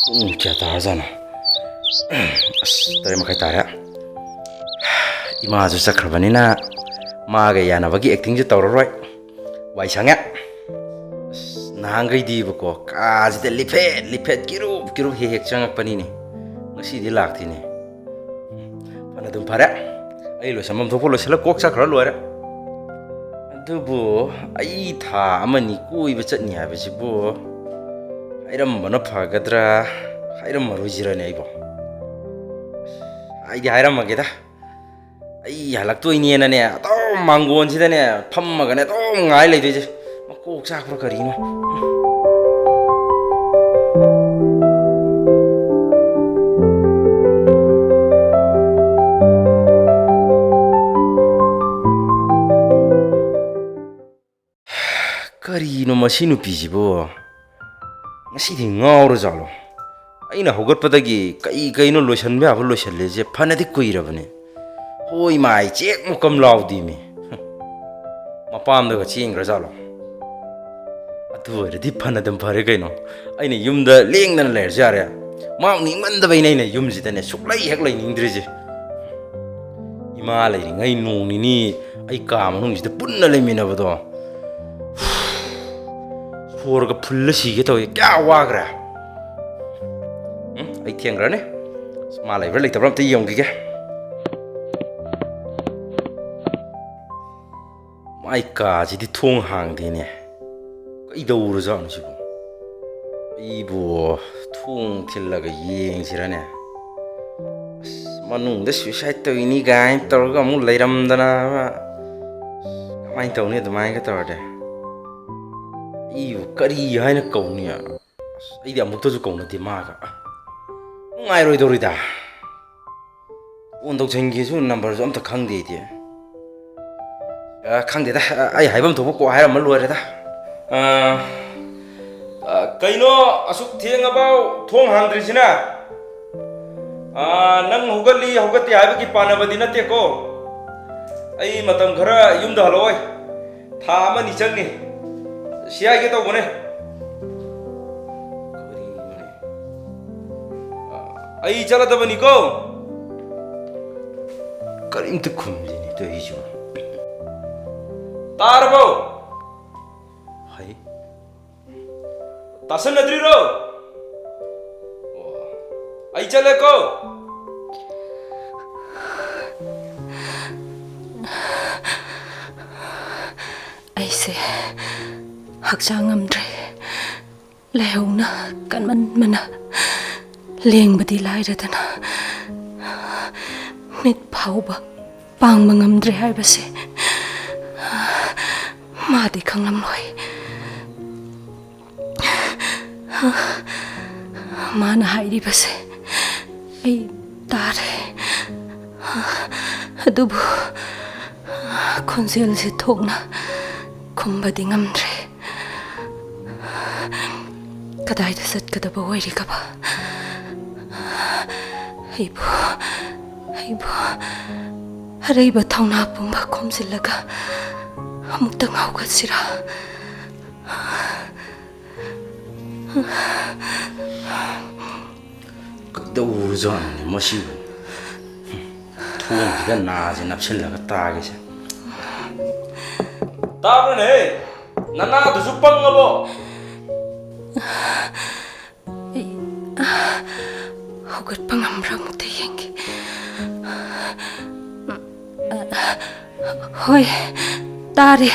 ꯄꯨꯡ ꯀꯌꯥ ꯇꯥꯔꯖꯥꯠꯅꯣ? ꯑꯁ, ꯇꯔꯦꯠ ꯃꯈꯥꯏ ꯇꯥꯔꯦ꯫ ꯏꯃꯥꯁꯨ ꯆꯠꯈ꯭ꯔꯕꯅꯤꯅ ꯃꯥꯒ ꯌꯥꯅꯕꯒꯤ ꯑꯦꯛꯇꯤꯡꯁꯦ ꯇꯧꯔꯔꯣꯏ꯫ ꯋꯥꯏ ꯁꯪꯉꯦ꯫ ꯑꯁ, ꯅꯍꯥꯟꯈꯩꯗꯤꯕꯀꯣ, ꯀꯥꯁꯤꯗ ꯂꯤꯐꯦꯠ ꯂꯤꯐꯦꯠ, ꯀꯤꯔꯨꯞ ꯀꯤꯔꯨꯞ ꯍꯦꯛ ꯍꯦꯛ ꯆꯪꯉꯛꯄꯅꯤꯅꯦ꯫ ꯉꯁꯤꯗꯤ ꯂꯥꯛꯇꯦꯅꯦ꯫ ꯐꯅ ꯑꯗꯨꯝ ꯐꯔꯦ꯫ ꯑꯩ ꯂꯣꯏꯁꯟꯐꯝ ꯊꯣꯛꯄ ꯂꯣꯏꯁꯤꯜꯂ ꯀꯣꯛ ꯆꯠꯈ꯭ꯔ ꯂꯣꯏꯔꯦ꯫ ꯑꯗꯨꯕꯨ ꯑꯩ ꯊꯥ ꯑꯃꯅꯤ ꯀꯣꯏꯕ ꯆꯠꯅꯤ ꯍꯥꯏꯕꯁꯤꯕꯨ ꯍꯥꯏꯔꯝꯕꯅ ꯐꯒꯗ꯭ꯔꯥ, ꯍꯥꯏꯔꯝꯃꯔꯣꯏꯁꯤꯔꯅꯦ ꯑꯩꯕꯣ? ꯍꯥꯏꯗꯤ ꯍꯥꯏꯔꯝꯃꯒꯦꯗ꯫ ꯑꯩ ꯍꯜꯂꯛꯇꯣꯏꯅꯦꯅꯅꯦ, ꯑꯗꯨꯝ ꯃꯥꯡꯒꯣꯟꯁꯤꯗꯅꯦ ꯐꯝꯃꯒꯅꯦ ꯑꯗꯨꯝ ꯉꯥꯏ ꯂꯩꯗꯣꯏꯁꯦ꯫ ꯃꯀꯣꯛ ꯆꯥꯛꯄ꯭ꯔꯥ ꯀꯔꯤꯅꯣ? ꯀꯔꯤꯅꯣ ꯃꯁꯤ ꯅꯨꯄꯤꯁꯤꯕꯨ? ꯉꯁꯤꯗꯤ ꯉꯥꯎꯔꯖꯥꯠꯂꯣ? ꯑꯩꯅ ꯍꯧꯒꯠꯄꯗꯒꯤ ꯀꯩ ꯀꯩꯅꯣ ꯂꯣꯏꯁꯟꯕ ꯌꯥꯕ ꯂꯣꯏꯁꯜꯂꯦꯁꯦ ꯐꯅꯗꯤ ꯀꯨꯏꯔꯕꯅꯦ꯫ ꯍꯣꯏ, ꯃꯥꯏ ꯆꯦꯛ ꯃꯨꯛꯀꯝ ꯂꯥꯎꯗꯦꯃꯤ꯫ ꯃꯄꯥꯝꯗꯒ ꯆꯦꯟꯈ꯭ꯔꯖꯥꯠꯂꯣ? ꯑꯗꯨ ꯑꯣꯏꯔꯗꯤ ꯐꯅꯗꯨꯝ ꯐꯔꯦ ꯀꯩꯅꯣ꯫ ꯑꯩꯅ ꯌꯨꯝꯗ ꯂꯦꯡꯗꯅ ꯂꯩꯔꯁꯨ ꯌꯥꯔꯦ꯫ ꯃꯥ ꯎꯅꯤꯡꯃꯟꯗꯕꯩꯅꯦ ꯑꯩꯅ ꯌꯨꯝꯁꯤꯗꯅꯦ ꯁꯨꯛꯂꯩ ꯍꯦꯛ ꯂꯩꯅꯤꯡꯗ꯭ꯔꯤꯁꯦ꯫ ꯏꯃꯥ ꯂꯩꯔꯤꯉꯩ ꯅꯣꯡ ꯅꯤꯅꯤ ꯑꯩ ꯀꯥ ꯃꯅꯨꯡꯁꯤꯗ ꯄꯨꯟꯅ ꯂꯩꯃꯤꯟꯅꯕꯗꯣ, ꯁꯣꯔꯒ ꯐꯨꯜꯂ ꯁꯤꯒꯦ ꯇꯧꯏ꯫ ꯀꯌꯥ ꯋꯥꯈ꯭ꯔꯦ꯫ ꯎꯝ, ꯑꯩ ꯊꯦꯡꯈ꯭ꯔꯅꯤ꯫ ꯑꯁ, ꯃꯥ ꯂꯩꯕ꯭ꯔꯥ ꯂꯩꯇꯕ꯭ꯔꯥ ꯑꯝꯇ ꯌꯦꯡꯈꯤꯒꯦ꯫ ꯃꯥꯏ ꯀꯥꯁꯤꯗꯤ ꯊꯣꯡ ꯍꯥꯡꯗꯦꯅꯦ꯫ ꯀꯩꯗꯧꯔꯖꯥꯠꯅꯣ ꯁꯤꯕꯨ? ꯑꯩꯕꯨ ꯊꯣꯡ ꯊꯤꯜꯂꯒ ꯌꯦꯡꯁꯤꯔꯅꯦ? ꯑꯁ, ꯃꯅꯨꯡꯗ ꯁꯨꯏꯁꯥꯏꯠ ꯇꯧꯏꯅꯤ ꯀꯥꯏꯅ ꯇꯧꯔꯒ ꯑꯃꯨꯛ ꯂꯩꯔꯝꯗꯅ, ꯀꯃꯥꯏꯅ ꯇꯧꯅꯤ ꯑꯗꯨꯃꯥꯏꯅꯒ ꯇꯧꯔꯗꯤ? ꯑꯩꯕꯨ ꯀꯔꯤ ꯍꯥꯏꯅ ꯀꯧꯅꯤ? ꯑꯁ, ꯑꯩꯗꯤ ꯑꯃꯨꯛꯇꯁꯨ ꯀꯧꯅꯗꯦ ꯃꯥꯒ꯫ ꯑ, ꯅꯨꯡꯉꯥꯏꯔꯣꯏꯗꯧꯔꯤꯗ꯫ ꯐꯣꯟ ꯇꯧꯁꯟꯒꯦꯁꯨ ꯅꯝꯕꯔꯁꯨ ꯑꯝꯇ ꯈꯪꯗꯦ ꯑꯩꯗꯤ꯫ ꯑ, ꯈꯪꯗꯦꯗ, ꯑ, ꯑꯩ ꯍꯥꯏꯐꯝ ꯊꯣꯛꯄ ꯀꯣꯛ ꯍꯥꯏꯔꯝꯃ ꯂꯣꯏꯔꯦꯗ꯫ ꯑ, ꯑ, ꯀꯩꯅꯣ ꯑꯁꯨꯛ ꯊꯦꯡꯉꯐꯥꯎ ꯊꯣꯡ ꯍꯥꯡꯗ꯭ꯔꯤꯁꯤꯅ? ꯑ, ꯅꯪ ꯍꯧꯒꯠꯂꯤ ꯍꯧꯒꯠꯇꯦ ꯍꯥꯏꯕꯒꯤ ꯄꯥꯟꯅꯕꯗꯤ ꯅꯠꯇꯦꯀꯣ꯫ ꯑꯩ ꯃꯇꯝ ꯈꯔ ꯌꯨꯝꯗ ꯍꯜꯂꯛꯑꯣꯏ꯫ ꯊꯥ ꯑꯃꯅꯤ ꯆꯪꯅꯤ꯫ ꯁꯤ ꯍꯥꯏꯒꯦ ꯇꯧꯕꯅꯦ꯫ ꯀꯔꯤꯅꯣꯅꯦ? ꯑꯩ ꯆꯠꯂꯗꯕꯅꯤꯀꯣ꯫ ꯀꯔꯤꯝꯇ ꯈꯨꯝꯗꯦꯅꯦ ꯇꯧꯔꯤꯁꯤꯕꯣ꯫ ꯇꯥꯔꯕꯣ? ꯍꯩ꯫ ꯇꯥꯁꯟꯅꯗ꯭ꯔꯤꯔꯣ? ꯑꯣ, ꯑꯩ ꯆꯠꯂꯦꯀꯣ꯫ ꯑꯩꯁꯦ ꯍꯛꯆꯥꯡ ꯉꯝꯗ꯭ꯔꯦ꯫ ꯂꯥꯏꯍꯧꯅ ꯀꯟꯃꯟꯕꯅ ꯂꯦꯡꯕꯗꯤ ꯂꯥꯏꯔꯗꯅ ꯃꯤꯠ ꯐꯥꯎꯕ ꯄꯥꯡꯕ ꯉꯝꯗ꯭ꯔꯦ ꯍꯥꯏꯕꯁꯦ ꯃꯥꯗꯤ ꯈꯪꯂꯝꯂꯣꯏ꯫ ꯃꯥꯅ ꯍꯥꯏꯔꯤꯕꯁꯦ ꯑꯩ ꯇꯥꯔꯦ, ꯑꯗꯨꯕꯨ ꯈꯣꯟꯖꯦꯜꯁꯦ ꯊꯣꯛꯅ ꯈꯨꯝꯕꯗꯤ ꯉꯝꯗ꯭ꯔꯦ꯫ ꯀꯗꯥꯏꯗ ꯆꯠꯀꯗꯕ ꯑꯣꯏꯔꯤꯒꯕ? ꯑꯩꯕꯨ, ꯑꯩꯕꯨ ꯑꯔꯩꯕ ꯊꯧꯅꯥ ꯄꯨꯝꯕ ꯈꯣꯝꯖꯤꯜꯂꯒ ꯑꯃꯨꯛꯇꯪ ꯍꯧꯒꯠꯁꯤꯔꯥ? ꯀꯩꯗꯧꯔꯖꯥꯠꯅꯣꯅꯦ ꯃꯁꯤꯕꯨ? ꯊꯣꯡꯁꯤꯗ ꯅꯥꯁꯦ ꯅꯞꯁꯤꯜꯂꯒ ꯇꯥꯒꯦꯁꯦ꯫ ꯇꯥꯕ꯭ꯔꯅꯦ? ꯅꯅꯥꯗꯨꯁꯨ ꯄꯪꯉꯕꯣ? ꯑꯩ ꯍꯧꯒꯠꯄ ꯉꯝꯕ꯭ꯔꯥ ꯑꯃꯨꯛꯇ ꯌꯦꯡꯒꯦ꯫ ꯍꯣꯏ, ꯇꯥꯔꯦ꯫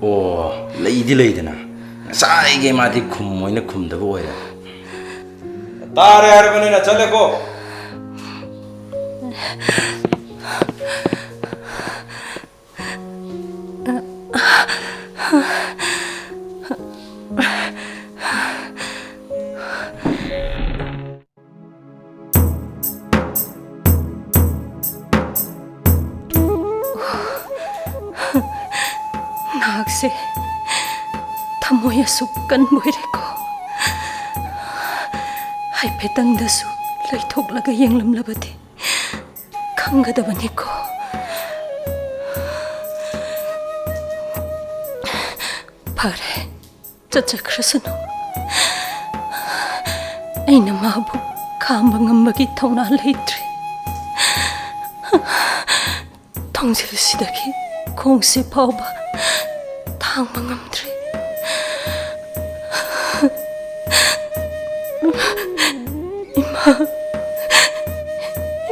ꯑꯣ, ꯂꯩꯗꯤ ꯂꯩꯗꯅ, ꯉꯁꯥꯏꯒꯤ ꯃꯥꯗꯤ ꯈꯨꯝꯃꯣꯏꯅ ꯈꯨꯝꯗꯕ ꯑꯣꯏꯔꯦ꯫ ꯇꯥꯔꯦ ꯍꯥꯏꯔꯕꯅꯤꯅ ꯆꯠꯂꯦꯀꯣ꯫ ꯅꯍꯥꯛꯁꯦ ꯊꯃꯣꯏ ꯑꯁꯨꯛ ꯀꯟꯕ ꯑꯣꯏꯔꯦꯀꯣ꯫ ꯍꯥꯏꯐꯦꯠꯇꯪꯗꯁꯨ ꯂꯩꯊꯣꯛꯂꯒ ꯌꯦꯡꯂꯝꯂꯕꯗꯤ ꯈꯪꯒꯗꯕꯅꯤꯀꯣ꯫ ꯐꯔꯦ, ꯆꯠꯆꯈ꯭ꯔꯁꯅꯨ꯫ ꯑꯩꯅ ꯃꯥꯕꯨ ꯈꯥꯝꯕ ꯉꯝꯕꯒꯤ ꯊꯧꯅꯥ ꯂꯩꯇ꯭ꯔꯦ꯫ ꯊꯣꯡꯖꯤꯜꯁꯤꯗꯒꯤ ꯈꯣꯡꯁꯤ ꯐꯥꯎꯕ ꯊꯥꯡꯕ ꯉꯝꯗ꯭ꯔꯦ꯫ ꯏꯃꯥ,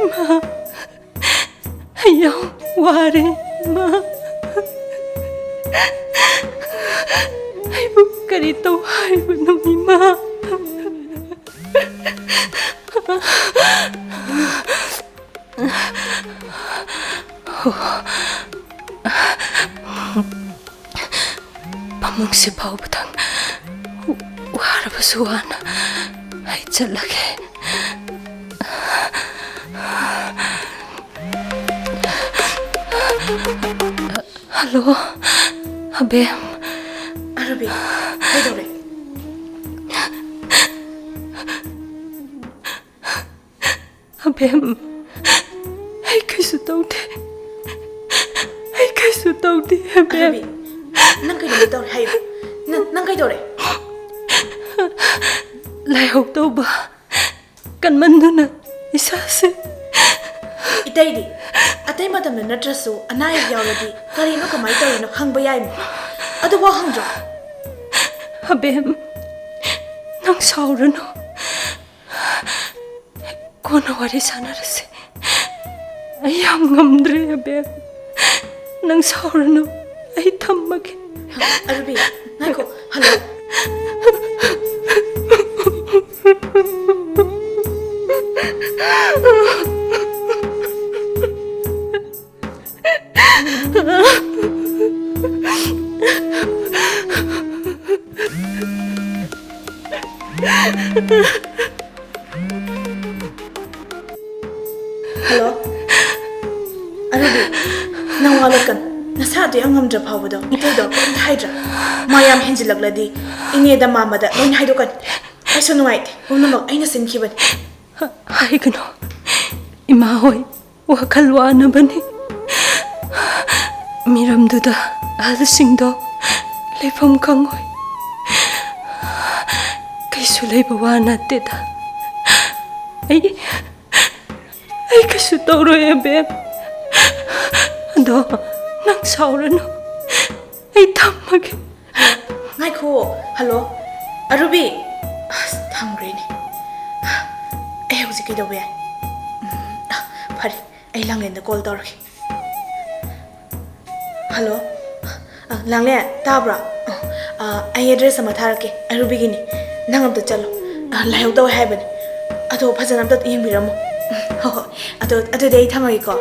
ꯏꯃꯥ, ꯑꯩ ꯌꯥꯝ ꯋꯥꯔꯦ, ꯏꯃꯥ꯫ ꯑꯩꯕꯨ ꯀꯔꯤ ꯇꯧ ꯍꯥꯏꯕꯅꯣ, ꯏꯃꯥ? ꯐꯃꯨꯡꯁꯤ ꯐꯥꯎꯕꯗꯪ ꯋꯥꯔꯕꯁꯨ ꯋꯥꯅ ꯑꯩ ꯆꯠꯂꯒꯦ꯫ ꯍꯜꯂꯣ, ꯑꯕꯦꯝ꯫ ꯑꯔꯨꯕꯤ, ꯀꯩꯗꯧꯔꯦ? ꯑꯕꯦꯝ, ꯑꯩ ꯀꯩꯁꯨ ꯇꯧꯗꯦ꯫ ꯑꯩ ꯀꯩꯁꯨ ꯇꯧꯗꯦ, ꯑꯕꯦꯝ꯫ ꯑꯔꯨꯕꯤ, ꯅꯪ ꯀꯩꯅꯣꯝ ꯇꯧꯔꯦ ꯍꯥꯏꯌꯨ꯫ ꯅꯪ, ꯅꯪ ꯀꯩꯗꯧꯔꯦ? ꯂꯥꯏꯍꯧ ꯇꯧꯕ ꯀꯟꯃꯟꯗꯨꯅ ꯏꯁꯥꯁꯦ꯫ ꯏꯇꯩꯗꯤ ꯑꯇꯩ ꯃꯇꯝꯗ ꯅꯠꯇ꯭ꯔꯁꯨ ꯑꯅꯥ ꯑꯌꯦꯛ ꯌꯥꯎꯔꯗꯤ ꯀꯔꯤꯅꯣ ꯀꯃꯥꯏꯅ ꯇꯧꯔꯤꯅꯣ ꯍꯪꯕ ꯌꯥꯏꯅꯦ꯫ ꯑꯗꯨꯐꯥꯎ ꯍꯪꯗ꯭ꯔꯣ? ꯑꯕꯦꯝ, ꯅꯪ ꯁꯥꯎꯔꯅꯨ꯫ ꯀꯣꯟꯅ ꯋꯥꯔꯤ ꯁꯥꯟꯅꯔꯁꯦ꯫ ꯑꯩ ꯌꯥꯝ ꯉꯝꯗ꯭ꯔꯦ, ꯑꯕꯦꯝ꯫ ꯅꯪ ꯁꯥꯎꯔꯅꯨ꯫ ꯑꯩ ꯊꯝꯃꯒꯦ꯫ ꯑꯔꯨꯕꯤ, ꯉꯥꯏꯈꯣ, ꯍꯜꯂꯣ꯫ ꯍꯜꯂꯣ? ꯑꯔꯨꯕꯤ, ꯅꯪ ꯋꯥꯂꯛꯀꯅꯨ꯫ ꯅꯁꯥꯗꯣ ꯌꯥꯝ ꯉꯝꯗ꯭ꯔ ꯐꯥꯎꯕꯗꯣ, ꯏꯇꯩꯗꯣ ꯀꯔꯤꯝꯇ ꯍꯥꯏꯗ꯭ꯔꯥ? ꯃꯥ ꯌꯥꯝ ꯍꯦꯟꯖꯤꯜꯂꯛꯂꯗꯤ ꯏꯅꯦꯗ ꯃꯥꯃꯗ ꯂꯣꯏꯅ ꯍꯥꯏꯗꯣꯛꯀꯅꯤ꯫ ꯑꯩꯁꯨ ꯅꯨꯡꯉꯥꯏꯇꯦ꯫ ꯄꯨꯝꯅꯃꯛ ꯑꯩꯅ ꯁꯤꯟꯈꯤꯕꯅꯤ꯫ ꯍꯥꯏꯒꯅꯨ꯫ ꯏꯃꯥ ꯍꯣꯏ ꯋꯥꯈꯜ ꯋꯥꯅꯕꯅꯤ꯫ ꯃꯤꯔꯝꯗꯨꯗ ꯑꯍꯜꯁꯤꯡꯗꯣ ꯂꯩꯐꯝ ꯈꯪꯉꯣꯏ꯫ ꯀꯩꯁꯨ ꯂꯩꯕ ꯋꯥ ꯅꯠꯇꯦꯗ꯫ ꯑꯩ ꯑꯩ ꯀꯩꯁꯨ ꯇꯧꯔꯣꯏ, ꯑꯕꯦꯝ꯫ ꯑꯗꯣ ꯅꯪ ꯁꯥꯎꯔꯅꯨ꯫ ꯑꯩ ꯊꯝꯃꯒꯦ꯫ ꯉꯥꯏꯈꯣ꯫ ꯍꯜꯂꯣ, ꯑꯔꯨꯕꯤ꯫ ꯑꯁ, ꯊꯝꯈ꯭ꯔꯦꯅꯦ꯫ ꯑꯩ ꯍꯧꯖꯤꯛ ꯀꯩꯗꯧꯕ ꯌꯥꯏ? ꯎꯝ, ꯑ, ꯐꯔꯦ, ꯑꯩ ꯂꯥꯡꯂꯦꯟꯗ ꯀꯣꯜ ꯇꯧꯔꯒꯦ꯫ ꯍꯜꯂꯣ꯫ ꯑ, ꯂꯥꯡꯂꯦꯟ, ꯇꯥꯕ꯭ꯔꯣ? ꯑ, ꯑꯩ ꯑꯦꯗ꯭ꯔꯦꯁ ꯑꯃ ꯊꯥꯔꯛꯀꯦ, ꯑꯔꯨꯕꯤꯒꯤꯅꯤ꯫ ꯅꯪ ꯑꯝꯇ ꯆꯠꯂꯣ꯫ ꯑ, ꯂꯥꯏꯍꯧ ꯇꯧꯋꯦ ꯍꯥꯏꯕꯅꯤ꯫ ꯑꯗꯣ ꯐꯖꯅ ꯑꯝꯇ ꯌꯦꯡꯕꯤꯔꯝꯃꯣ꯫ ꯍꯣꯏ, ꯍꯣꯏ꯫ ꯑꯗꯣ, ꯑꯗꯨꯗꯤ ꯑꯩ ꯊꯝꯃꯒꯦꯀꯣ꯫